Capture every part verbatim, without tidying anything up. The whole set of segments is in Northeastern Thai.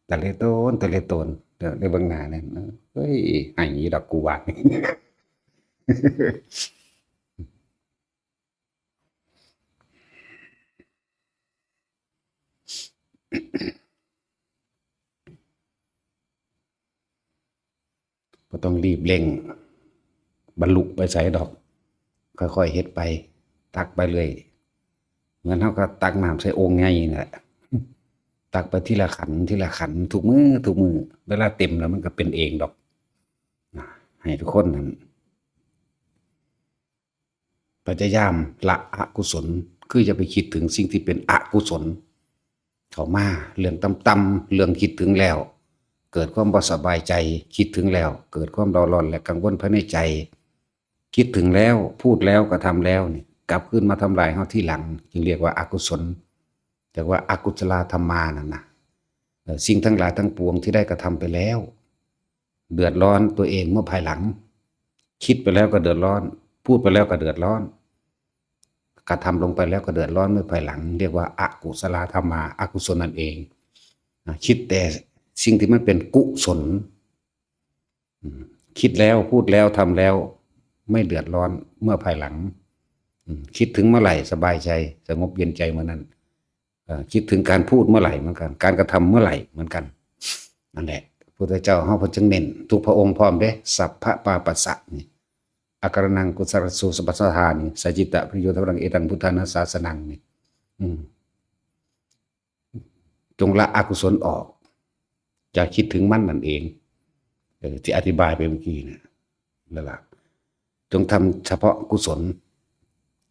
ตะเลโตน ตะเลโตน เดี๋ยวในเบิ่งหน้าเนี่ย เฮ้ย ให้อีดอกกูว่า บ่ต้องรีบเร่งบรรลุไปไสดอก ค่อยๆเฮ็ดไป ตักไปเรื่อย เหมือนเฮาก็ตักน้ำใส่โอ่งใหญ่นี่แหละ ตักไปทีละขัน ทีละขัน ทุกมื้อ ทุกมื้อ เวลาเต็มแล้วมันก็เป็นเองดอก นะ ให้ทุกคนนั้น พยายามละอกุศล คืออย่าไปคิดถึงสิ่งที่เป็นอกุศล เข้ามา เรื่องต่ำๆ เรื่องคิดถึงแล้ว เกิดความบ่สบายใจ คิดถึงแล้ว เกิดความเร่าร้อนและกังวลภายในใจ คิดถึงแล้ว พูดแล้ว กระทำแล้วนี่ กลับคืนมาทำลายเฮาทีหลัง จึงเรียกว่าอกุศล เรียกว่าอกุศลธรรมานั่นนะ เอ่อ สิ่งทั้งหลายทั้งปวงที่ได้กระทำไปแล้ว เดือดร้อนตัวเองเมื่อภายหลัง คิดไปแล้วก็เดือดร้อน พูดไปแล้วก็เดือดร้อน กระทำลงไปแล้วก็เดือดร้อนเมื่อภายหลัง เรียกว่าอกุศลธรรมา อกุศลนั่นเอง นะ คิดแต่สิ่งที่มันเป็นกุศล อืม คิดแล้ว พูดแล้ว ทำแล้ว ไม่เดือดร้อนเมื่อภายหลัง อืม คิดถึงเมื่อไหร่สบายใจ สงบเย็นใจเมื่อนั้น เอ่อ คิดถึงการพูดเมื่อไหร่เหมือนกัน การกระทำเมื่อไหร่เหมือนกัน นั่นแหละ พุทธเจ้าเฮาเพิ่นจึงเน้น ทุกพระองค์พร้อมเด้ สัพพะปาปัสสะนี่ อาการนังกุศลสูสัพพะสัทธานี่ สัจจิตะปริโยธารัง เอตังพุทธานาสาสนังนี่ อืม จงละอกุศลออก อย่าคิดถึงมันนั่นเอง เออ ที่อธิบายไปเมื่อกี้นะ นั่นล่ะ จงทำเฉพาะกุศล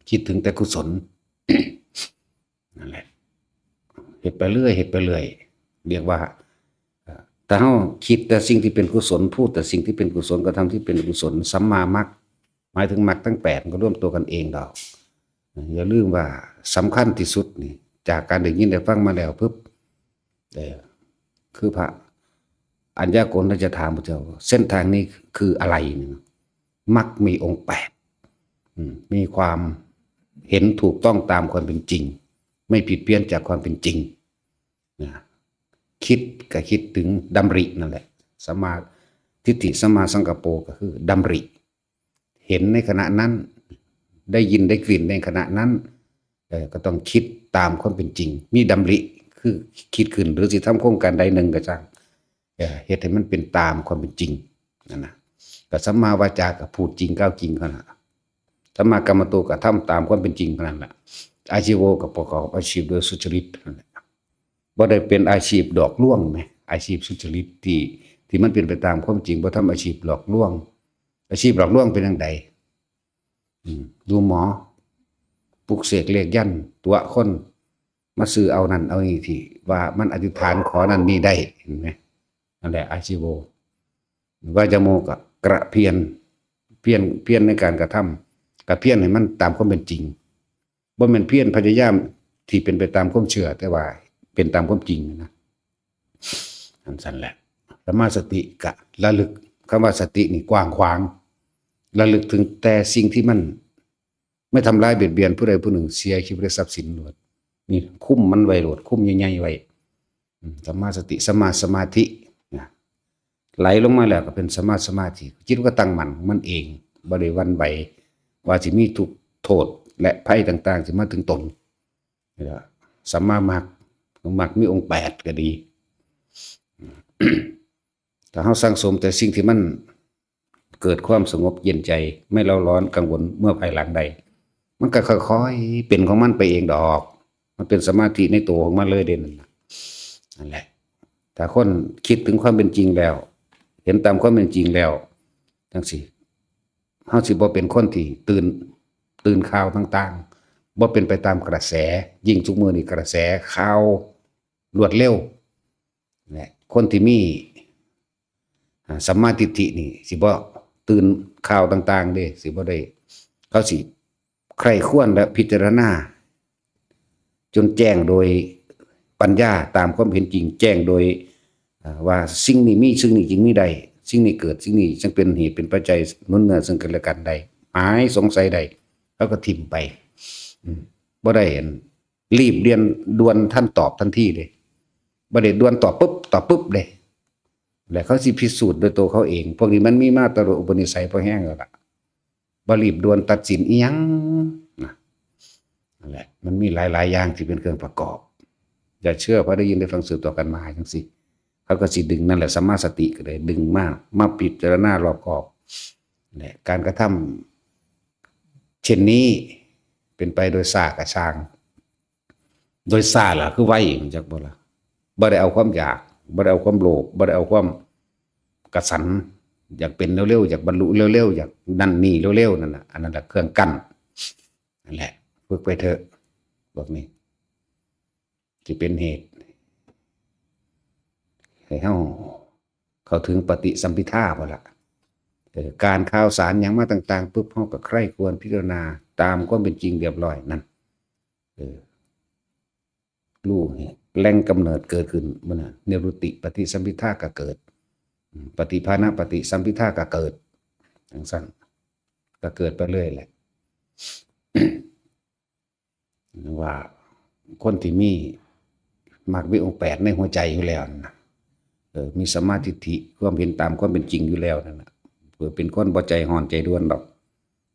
คิดถึงแต่กุศล นั่นแหละ เฮ็ดไปเรื่อย เฮ็ดไปเรื่อย เรียกว่า เอ่อ ถ้าเฮาคิดแต่สิ่งที่เป็นกุศล พูดแต่สิ่งที่เป็นกุศล กระทำที่เป็นกุศล สัมมามัค หมายถึงมรรคทั้งแปด มันก็รวมตัวกันเองดอก อย่าลืมว่าสำคัญที่สุดนี่ จากการได้ยินได้ฟังมาแล้วปุ๊บ เอ่อ คือพระอัญญาโกณฑัญจะถามพระเจ้า เส้นทางนี้คืออะไรนี่นะ มรรคมีองค์แปด อืม มีความเห็นถูกต้องตามความเป็นจริง ไม่ผิดเพี้ยนจากความเป็นจริง นะ คิดก็คิดถึงดำรินั่นแหละ สัมมาทิฏฐิ สัมมาสังกัปโปก็คือดำริ เห็นในขณะนั้น ได้ยินได้กลิ่นในขณะนั้น เอ่อ ก็ต้องคิดตามความเป็นจริง มีดำริ คือคิดขึ้น หรือสิทำโครงการใดหนึ่งก็ช่าง เอ่อ เฮ็ดให้มันเป็นตามความเป็นจริง นั่นนะ ก็สัมมาวาจาก็พูดจริงกล่าวจริงเท่านั้น สัมมากัมมันโตก็ทำตามความเป็นจริงเท่านั้นแหละ อาชีโวก็ประกอบอาชีพโดยสุจริตนั่นแหละ บ่ได้เป็นอาชีพหลอกลวงแหม อาชีพสุจริตที่ ที่มันเป็นไปตามความจริง บ่ทำอาชีพหลอกลวง อาชีพหลอกลวงเป็นจั่งใด อืม ดูหมอ ปลุกเสกเลขยันต์ ตั๋วคน มาซื้อเอานั่นเอานี่ที่ว่ามันอธิษฐานขอนั่นนี่ได้ เห็นไหม นั่นแหละอาชีโว วายโมก็กระเพียร เพียร เพียรในการกระทำ กระเพียรให้มันตามความเป็นจริง บ่แม่นเพียรพยายามที่เป็นไปตามความเชื่อ แต่ว่าเป็นตามความจริงนะ อันนั้นแหละ สัมมาสติกะระลึก คำว่าสตินี่กว้างขวาง ระลึกถึงแต่สิ่งที่มันไม่ทำร้ายเบียดเบียนผู้ใดผู้หนึ่ง เสียชีวิตและทรัพย์สินโลด นี่คุมมันไว้โลด คุมใหญ่ๆไว้ อืม สัมมาสติ สัมมาสมาธิ นะ ไหลลงมาแล้วก็เป็นสัมมาสมาธิ จิตก็ตั้งมั่นของมันเอง บ่ได้หวั่นไหว ว่าสิมีทุกข์โทษและภัยต่างๆสิมาถึงตน นี่ล่ะ สัมมามัค มัคมีองค์แปดก็ดี ถ้าเฮาสั่งสมแต่สิ่งที่มันเกิดความสงบเย็นใจ ไม่เร่าร้อนกังวลเมื่อภายหลังได้ มันก็ค่อยๆเป็นของมันไปเองดอก มันเป็นสมาธิในตัวของมันเลยเด่น นั่นแหละ ถ้าคนคิดถึงความเป็นจริงแล้ว เห็นตามความเป็นจริงแล้ว จั่งซี้ เฮาสิบ่เป็นคนที่ตื่น ตื่นข่าวต่างๆ บ่เป็นไปตามกระแส ยิ่งทุกมื้อนี้กระแสข่าวรวดเร็ว และคนที่มี อ่า สัมมาทิฏฐินี่สิบ่ตื่นข่าวต่างๆเด้ สิบ่ได้ เขาสิใคร่ครวญและพิจารณา จนแจ้งโดยปัญญาตามความเห็นจริง แจ้งโดย อ่า ว่าสิ่งนี้มี สิ่งนี้จึงมีได้ สิ่งนี้เกิด สิ่งนี้จึงเป็นเหตุเป็นปัจจัยหนุนเนืองซึ่งกันและกันได้ หายสงสัยได้ เขาก็ถิ่มไป อืม บ่ได้เห็น รีบเรียนด่วนทันตอบทันทีเลย บ่ได้ด่วนตอบปุ๊บตอบปุ๊บเด้ และเขาสิพิสูจน์โดยตัวเขาเอง พวกนี้มันมีมาแต่โดยอุปนิสัยพอแห้งแล้วล่ะ บ่รีบด่วนตัดสินอีหยังนะ นั่นแหละ มันมีหลายๆ อย่างที่เป็นเครื่องประกอบ อย่าเชื่อเพราะได้ยินได้ฟังสืบต่อกันมาจังซี่ เขาก็สิดึงนั่นแหละ สัมมาสติก็เลยดึงมา มาพิจารณารอบคอบ และการกระทำเช่นนี้เป็นไปโดยซ่ากะซ่าง โดยซ่าล่ะ คือไว จักบ่ล่ะ บ่ได้เอาความอยาก บ่ได้เอาความโลภ บ่ได้เอาความกระสัน อยากเป็นเร็วๆ อยากบรรลุเร็วๆ อยากนั่นนี่เร็วๆ นั่นน่ะ อันนั้นแหละเครื่องกั้น นั่นแหละ ฝึกไปเถอะ พวกนี้ สิเป็นเหตุ ให้เฮาเข้าถึงปฏิสัมภิทาบ่ล่ะ เออ การข่าวสารหยังมาต่างๆ ปุ๊บ เฮาก็ใคร่ครวญพิจารณาตามความเป็นจริงเรียบร้อยนั่น เออ รู้แหล่งกำเนิดเกิดขึ้น มื้อนั้น นิรุตติปฏิสัมภิทาก็เกิด อืม ปฏิภาณปฏิสัมภิทาก็เกิด จังซั่น ก็เกิดไปเรื่อยแหละ ว่าคนที่มีมรรคมีองค์แปดในหัวใจอยู่แล้วนั่นน่ะ เออ มีสัมมาทิฏฐิ ความเห็นตามความเป็นจริงอยู่แล้วนั่นน่ะ เพื่อเป็นคนบ่ใจฮ้อนใจด่วนดอก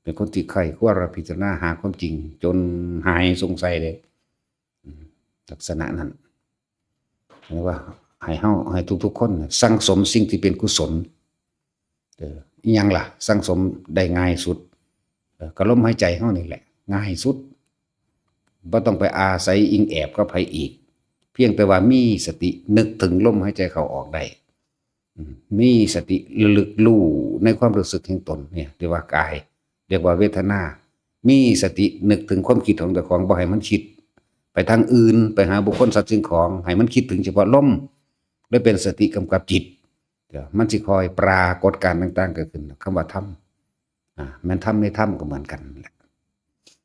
เป็นคนที่ใคร่ครวญพิจารณาหาความจริง จนหายสงสัยเลย อืม ลักษณะนั้น เรียกว่าให้เฮา ให้ทุกๆ คนน่ะสั่งสมสิ่งที่เป็นกุศล เออ อิหยังล่ะ สั่งสมได้ง่ายสุด เออ ก็ลมหายใจเฮานี่แหละ ง่ายสุด บ่ต้องไปอาศัยอิงแอบกับไผอีก เพียงแต่ว่ามีสตินึกถึงลมหายใจเข้าออกได้ อืม มีสติระลึกรู้ในความรู้สึกแห่งตนเนี่ย เรียกว่ากาย เรียกว่าเวทนา มีสตินึกถึงความคิดของเจ้าของ บ่ให้มันคิดไปทางอื่น ไปหาบุคคลสัตว์สิ่งของ ให้มันคิดถึงเฉพาะลม และเป็นสติกำกับจิต เดี๋ยวมันสิคอยปรากฏการณ์ต่างๆ เกิดขึ้น คำว่าธรรม อ่า แม่นธรรมในธรรมก็เหมือนกันแหละ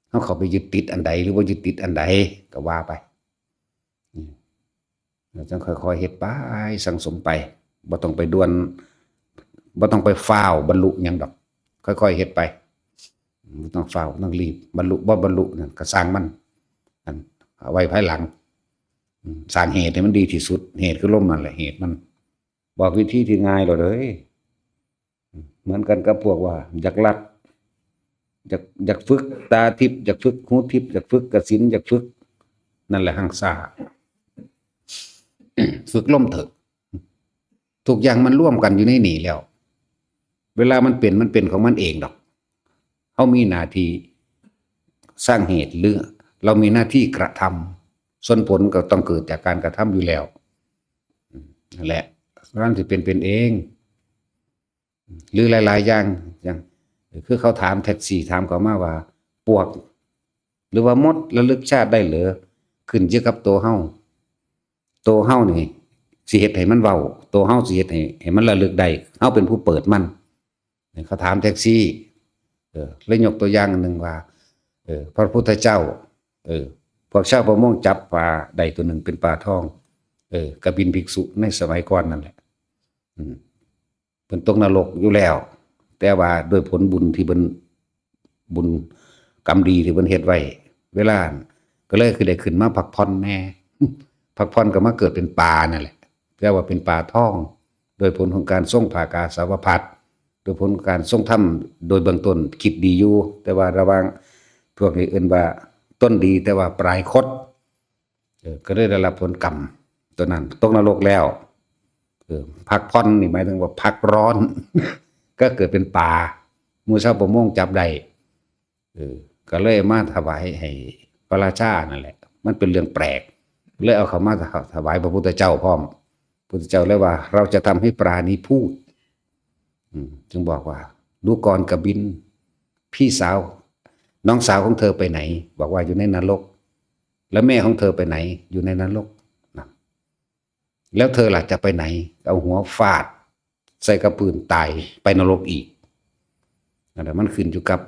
เฮาเข้าไปยึดติดอันใด หรือว่ายึดติดอันใด ก็ว่าไป อืม เราจังค่อยๆ เฮ็ดไป สั่งสมไป บ่ต้องไปด่วน บ่ต้องไปฟ้าวบรรลุหยังดอก ค่อยๆ เฮ็ดไป บ่ต้องฟ้าว บ่ต้องรีบ บรรลุบ่บรรลุนั่นก็ซ่างมัน อัน เอาไว้ภายหลัง อืม สร้างเหตุให้มันดีที่สุด เหตุคือลมนั่นแหละ เหตุมัน บอกวิธีที่ง่ายโลดเด้อ เหมือนกันกับพวกว่าอยากลัก อยาก อยากฝึกตาทิพย์ อยากฝึกหูทิพย์ อยากฝึกกสิณ อยากฝึก นั่นแหละหังซ่า ฝึกลมเถอะ ทุกอย่างมันรวมกันอยู่ในนี่แล้ว เวลามันเป็น มันเป็นของมันเองดอก เฮามีหน้าที่สร้างเหตุ หรือเรามีหน้าที่กระทำ ส่วนผลก็ต้องเกิดจากการกระทำอยู่แล้ว นั่นแหละ มันสิเป็น เป็นเอง หรือหลายๆ อย่าง อย่าง คือเขาถามแท็กซี่ ถามเขามาว่า ปวก หรือว่ามดระลึกชาติได้เหรอ ขึ้นอยู่กับตัวเฮา ตัวเฮานี่สิเฮ็ดให้มันเว้า ตัวเฮาสิเฮ็ดให้ ให้มันระลึกได้ เฮาเป็นผู้เปิดมัน เขาถามแท็กซี่ เออ เลยยกตัวอย่างอันหนึ่งว่า เออ พระพุทธเจ้า เออ พวกชาวประมงจับปลาได้ตัวหนึ่งเป็นปลาทอง เออ กบิลภิกษุในสมัยก่อนนั่นแหละ อืม เพิ่นตกนรกอยู่แล้ว แต่ว่าด้วยผลบุญที่เพิ่น บุญกรรมดีที่เพิ่นเฮ็ดไว้ เวลานั้นก็เลยคือได้ขึ้นมาพักผ่อนแหน่ พักผ่อนก็มาเกิดเป็นปลานั่นแหละ แต่ว่าเป็นปลาทอง โดยผลของการทรงผ่ากาสาวพัสตร์ โดยผลของการทรงทำโดยเบื้องต้นคิดดีอยู่ แต่ว่าระหว่างพวกนี้เอิ้นว่าต้นดีแต่ว่าปลายคด เออ ก็เลยได้รับผลกรรมตัวนั้น ตกนรกแล้ว เออ พักผ่อนนี่หมายถึงว่าพักร้อน ก็เกิดเป็นปลา หมู่ชาวประมงจับได้ เออ ก็เลยมาถวายให้พระราชานั่นแหละ มันเป็นเรื่องแปลก เลยเอาเข้ามาถวายพระพุทธเจ้าพร้อม พุทธเจ้าเลยว่า "เราจะทำให้ปลานี้พูด" อืม จึงบอกว่า "ดูก่อนกบิล พี่สาว น้องสาวของเธอไปไหน บอกว่าอยู่ในนรก แล้วแม่ของเธอไปไหน อยู่ในนรก" นะ "แล้วเธอล่ะจะไปไหน" เอาหัวฟาดใส่กับพื้นตาย ไปนรกอีก นั่นแหละ มันขึ้นอยู่กับ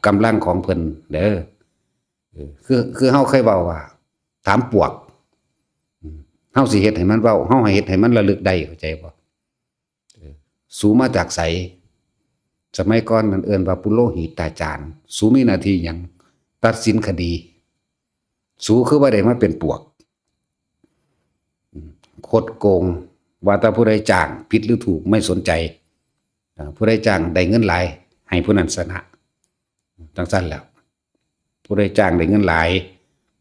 กำลังของเพิ่นเด้อ เออ คือ คือเฮาเคยเว้าว่า ถามปวก อืม เฮาสิเฮ็ดให้มันเว้า เฮาให้เฮ็ดให้มันระลึกได้ เข้าใจบ่ เออ สูมาจากไส สมัยก่อนนั่นเอิ้นว่าปุโรหิตาจารย์ สูมีหน้าที่หยัง ตัดสินคดี สูคือว่าได้มาเป็นปวก อืม คดโกง ว่าแต่ผู้ใดจ้างผิดหรือถูกไม่สนใจ อ่า ผู้ใดจ้างได้เงินหลาย ให้ผู้นั้นชนะ จั่งซั้นแหล้ว ผู้ใดจ้างได้เงินหลาย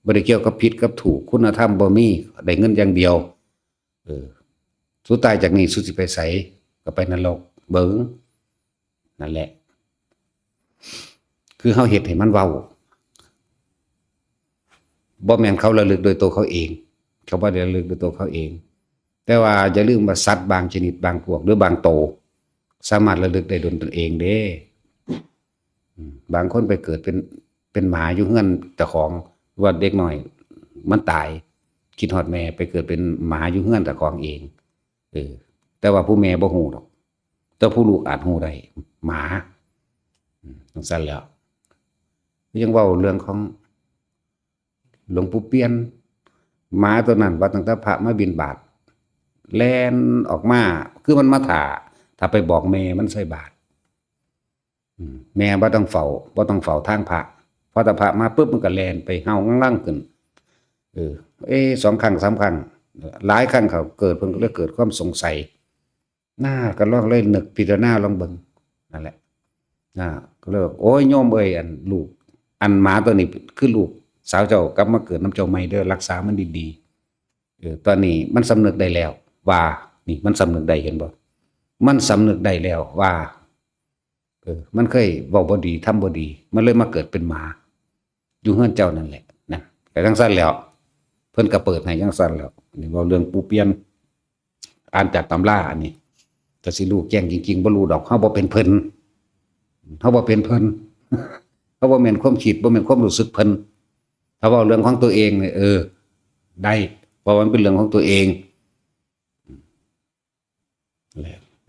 บ่ได้เกี่ยวกับผิดกับถูก คุณธรรมบ่มี ได้เงินอย่างเดียว เออ สุดท้ายจากนี้สุสิไปไส ก็ไปนรก เบิ่ง นั่นแหละ คือเฮาเฮ็ดให้มันเว้า บ่แม่นเขาระลึกโดยตัวเขาเอง เขาบ่ได้ระลึกโดยตัวเขาเอง แต่ว่าอย่าลืมว่าสัตว์บางชนิดบางพวกหรือบางโต สามารถระลึกได้โดยตนเองเด้ อืม บางคนไปเกิดเป็น เป็นหมาอยู่เฮือนเจ้าของ ว่าเด็กน้อยมันตาย คิดฮอดแม่ ไปเกิดเป็นหมาอยู่เฮือนเจ้าของเอง เออ แต่ว่าผู้แม่บ่ฮู้ดอก แต่ผู้ลูกอาจฮู้ได้ หมา อืม จั่งซั้นแหล้ว ยังเว้าเรื่องของหลวงปู่เปียน หมาตัวนั้นว่าตั้งแต่พระมาบิณฑบาต แล่นออกมา คือมันมาถ่า ถ้าไปบอกแม่มันใส่บาตร อืม แม่บ่ต้องเฝ้า บ่ต้องเฝ้าทางพระ พอแต่พระมาปุ๊บมันก็แล่นไปเฮางั่งๆขึ้น เออ เอ๊ะ สองครั้งสามครั้ง หลายครั้งเขาเกิด เพิ่นก็เลยเกิดความสงสัย น่า ก็ลองเลยนึกพิจารณาลองเบิ่ง นั่นแหละ อ่า ก็เลยว่า โอ้ย โยมเอ้ย อันลูก อันหมาตัวนี้คือลูกสาวเจ้า กลับมาเกิดนำเจ้าใหม่เด้อ รักษามันดีๆ เออ ตอนนี้มันสำนึกได้แล้วว่า นี่มันสำนึกได้ เห็นบ่ มันสำนึกได้แล้วว่า เออ มันเคยเว้าบ่ดี ทำบ่ดี มันเลยมาเกิดเป็นหมา อยู่เฮือนเจ้านั่นแหละ นั่น ก็จั่งซั้นแหล้ว เพิ่นก็เปิดให้จั่งซั้นแหล้ว นี่เว้าเรื่องปู่เปียน อ่านจากตำราอันนี้ ก็สิรู้แจ้งจริงๆ บ่รู้ดอก เฮาบ่เป็นเพิ่น เฮาบ่เป็นเพิ่น เฮาบ่แม่นความคิด บ่แม่นความรู้สึกเพิ่น ถ้าเว้าเรื่องของตัวเองนี่ เออ ได้ เพราะว่ามันเป็นเรื่องของตัวเอง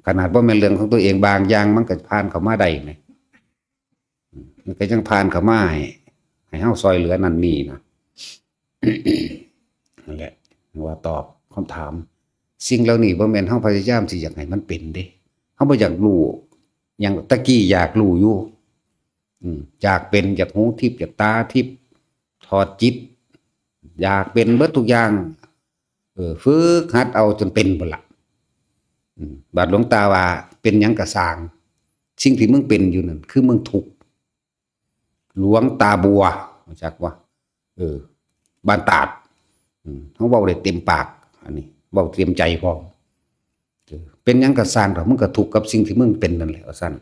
ขนาดบ่แม่นเรื่องของตัวเอง บางอย่างมันก็ผ่านเข้ามาได้แหม มันก็ยังผ่านเข้ามาให้ ให้เฮาซ่อยเหลือนั่นนี่นะ นั่นแหละ ว่าตอบคำถาม สิ่งเหล่านี้บ่แม่นเฮาพยายามสิอยากให้มันเป็นเด้ เฮาบ่อยากรู้หยัง ตะกี้อยากรู้อยู่ อืม อยากเป็น อยากหูทิพย์ อยากตาทิพย์ ถอดจิต อยากเป็นเบิดทุกอย่าง เออ ฝึกหัดเอาจนเป็นพุ้นล่ะ อืม บาดหลวงตาว่า เป็นหยังก็ซ่าง สิ่งที่มึงเป็นอยู่นั่นคือมึงทุกข์ หลวงตาบัว รู้จักบ่ เออ บ้านตาด อืม เฮาเว้าได้เต็มปาก อันนี้ เว้าเต็มใจพร้อม เออ เป็นหยังก็ซ่างเถาะ มึงก็ทุกข์กับสิ่งที่มึงเป็นนั่นแหละ ว่าซั่น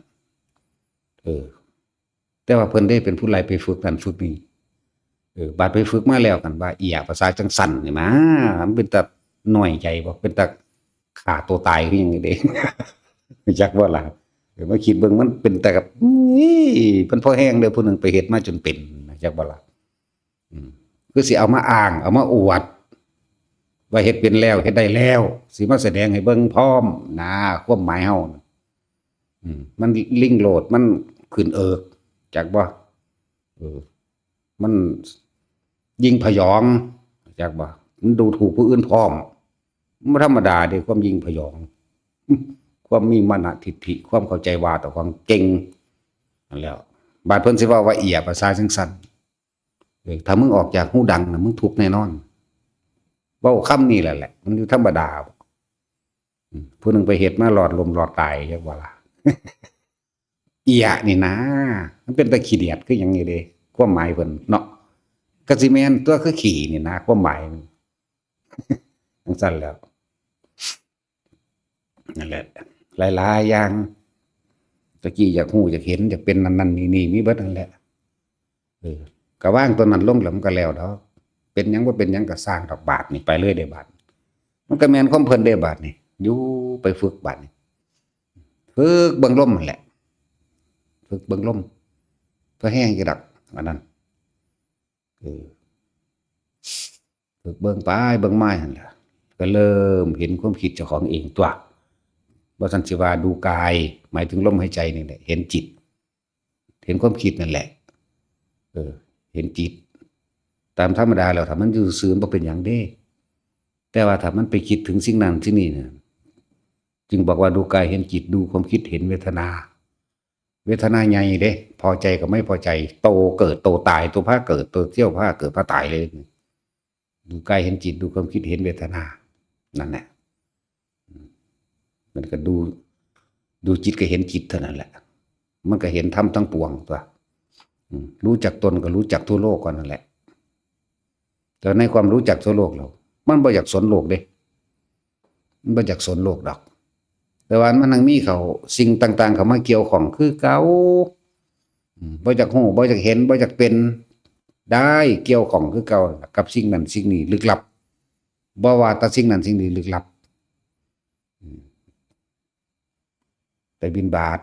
เออ แต่ว่าเพิ่นได้เป็นผู้ไล่ไปฝึกนั่นฝึกนี่ เออ บาดไปฝึกมาแล้วกันว่า เอี้ย ภาษาจั่งซั้นนี่นะ มันเป็นตาน้อยใจบ่ เป็นตาฆ่าตัวตายคือหยังนี่เด้ จักบ่ล่ะ เออ มาคิดเบิ่งมันเป็นตากับ อี้ มันพอแฮงเด้อ ผู้หนึ่งไปเฮ็ดมาจนเป็น จักบ่ล่ะ อืม คือสิเอามาอ้าง เอามาอวด ว่าเฮ็ดเป็นแล้ว เฮ็ดได้แล้ว สิมาแสดงให้เบิ่งพร้อมนะ ความหมายเฮานะ อืม มันลิงโลด มันขึ้นเอิก จักบ่ เออ มันยิ่งผยอง จักบ่ มันดูถูกผู้อื่นพร้อม มันบ่ธรรมดาเด้ ความยิ่งผยอง ความมีมานะทิฐิ ความเข้าใจว่าเจ้าของเก่ง นั่นแหล้ว บาดเพิ่นสิเว้าว่าเอี้ย ภาษาจั่งซั้น เออ ถ้ามึงออกจากหูดังน่ะ มึงทุกข์แน่นอน เว้าคำนี้แหละแหละ มันอยู่ธรรมดา อืม ผู้หนึ่งไปเฮ็ดมาหลอดลมหลอดตาย จักบ่ล่ะ เอี้ย นี่นะ มันเป็นตาขี้เดียดคือหยังนี่เด้ ความหมายเพิ่นเนาะ ก็สิแม่นตัว คือขี้นี่นะ ความหมายมัน จั่งซั้นแหล้ว นั่นแหละ หลายๆอย่าง ตะกี้อยากฮู้อยากเห็น อยากเป็นนั่นๆนี่ๆ มีเบิดนั่นแหละ เออ ก็วางตัวนั้นลงแล้วมันก็แล้วดอก เป็นหยังบ่เป็นหยังก็ซ่างดอก บาดนี่ไปเลยเด้บาด มันก็แม่นของเพิ่นเด้บาดนี่ อยู่ไปฝึกบาดนี่ ฝึกเบิ่งลมนั่นแหละ ฝึกเบิ่งลม พอแฮงอยู่ดอก อันนั้น เออ ฝึกเบิ่งไปเบิ่งมาหั่นล่ะ ก็เริ่มเห็นความคิดเจ้าของเองตั๊ว บ่ซั้นสิว่าดูกาย หมายถึงลมหายใจนี่แหละ เห็นจิต เห็นความคิดนั่นแหละ เออ เห็นจิต ตามธรรมดาแล้ว ถ้ามันอยู่ซื่อๆ มันบ่เป็นหยังเด้ แต่ว่าถ้ามันไปคิดถึงสิ่งนั้นสิ่งนี้น่ะ จึงบอกว่าดูกายเห็นจิต ดูความคิดเห็นเวทนา เวทนาใหญ่เด้ พอใจกับไม่พอใจ โตเกิดโตตาย โตพาเกิด โตเที่ยวพาเกิดพาตายเลย ดูกายเห็นจิต ดูความคิดเห็นเวทนา นั่นแหละ มันก็ดู ดูจิตก็เห็นจิตเท่านั้นแหละ มันก็เห็นธรรมทั้งปวงตัว อืม รู้จักตนก็รู้จักทั่วโลกก็นั่นแหละ แต่ในความรู้จักทั่วโลกเรา มันบ่อยากสนโลกเด้ มันบ่อยากสนโลกดอก แต่ว่ามันยังมีเขาสิ่งต่างๆ เข้ามาเกี่ยวข้องคือเก่า อืม บ่อยากฮู้ บ่อยากเห็น บ่อยากเป็น ได้เกี่ยวข้องคือเก่า กับสิ่งนั้นสิ่งนี้ลึกลับ บ่ว่าแต่สิ่งนั้นสิ่งนี้ลึกลับ อืม ไปบิณฑบาต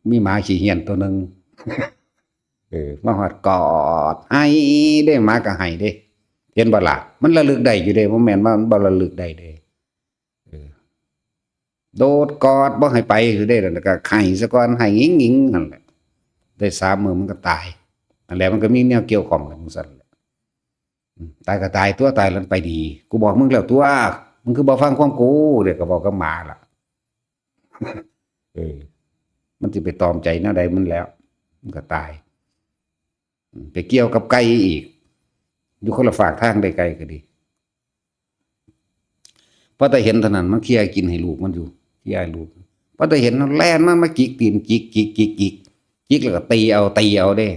มีหมาขี้เหี้ยนตัวหนึ่ง เออ มาฮอดกอด ไห้เด้ หมาก็ไห้เด้ เห็นบ่ล่ะ มันระลึกได้อยู่เด้ บ่แม่นว่ามันบ่ระลึกได้เด้ เออ โดดกอดบ่ให้ไปอยู่เด้ แล้วก็ไห้ซะก่อน ไห้งิ้งๆ นั่นแหละ ได้สามมื้อมันก็ตาย นั่นแหละ มันก็มีแนวเกี่ยวข้องกันจั่งซั้นแหละ อืม ตายก็ตายตัว ตายแล้วไปดี กูบอกมึงแล้วตัว มึงคือบ่ฟังความกู เดี๋ยวก็บอกกับหมาล่ะ เออ มันสิไปตอมใจแนวใดมันแล้ว มันก็ตาย อืม ไปเกี่ยวกับไก่อีก อยู่คนละฟากทางได้ ไก่ก็ดี พอแต่เห็นเท่านั้น มันเคลียร์กินให้ลูกมันอยู่ เคลียร์ให้ลูก พอแต่เห็นมันแล่นมันมาจิกตีน จิก จิก จิก จิก จิกแล้วก็ตีเอา ตีเอาเด้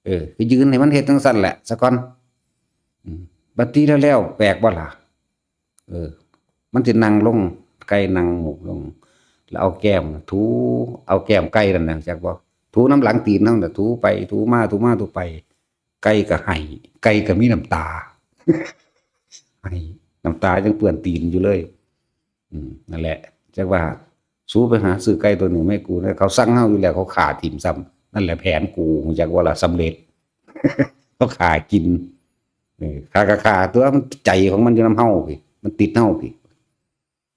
เออ ก็ยืนให้มันเฮ็ดจั่งซั้นแหละซะก่อน อืม บัดตีแล้วแล้ว แปลกบ่ล่ะ เออ มันสินั่งลง ไก่นั่งหมอบลง แล้วเอาแก้มถู เอาแก้มไก่นั่นน่ะ จักบ่ ถูนำหลังตีนเฮาน่ะ ถูไป ถูมา ถูมา ถูไป ไก่ก็ไห้ ไก่ก็มีน้ำตา ไห้ น้ำตายังเปื้อนตีนอยู่เลย อืม นั่นแหละ จักว่า สูไปหาซื้อไก่ตัวหนึ่งมาให้กูนะ เขาสั่งเฮาอยู่แล้ว เขาฆ่าถิ่มซ้ำ นั่นแหละแผนกู ฮู้จักว่าล่ะ สำเร็จ เขาฆ่ากิน เออ ฆ่าก็ฆ่าตัว มันใจของมันอยู่นำเฮาพี้ มันติดเฮาพี้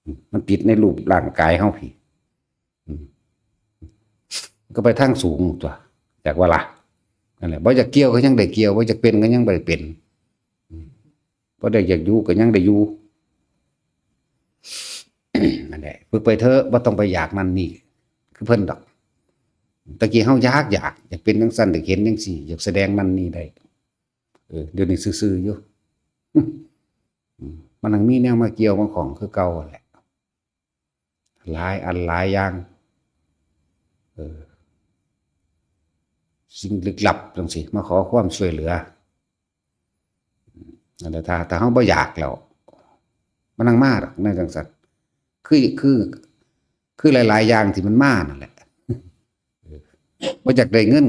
อืม มันติดในรูปร่างกายเฮาพี้ อืม ก็ไปทางสูงตัว จักว่าล่ะ นั่นแหละ บ่อยากเกี่ยวก็ยังได้เกี่ยว บ่อยากเป็นก็ยังบ่ได้เป็น อืม บ่ได้อยากอยู่ก็ยังได้อยู่ นั่นแหละ ฝึกไปเถอะ บ่ต้องไปอยากนั่นนี่ คือเพิ่นดอก ตะกี้เฮาอยาก อยาก อยากเป็นจั่งซั้น อยากเห็นจั่งซี้ อยากแสดงนั่นนี่ได้ เออ เดี๋ยวนี้ซื่อๆ อยู่ อืม มันยังมีแนวมาเกี่ยวมาข้องคือเก่าแหละ หลายอันหลายอย่าง เออ สิ่งลึกลับจั่งซี้ มาขอความช่วยเหลือ นั่นแหละ ถ้า ถ้าเฮาบ่อยากแล้ว มันยังมาดอก แนวจั่งซั้น คือ คือ คือหลายๆ อย่างที่มันมานั่นแหละ เออ บ่อยากได้เงิน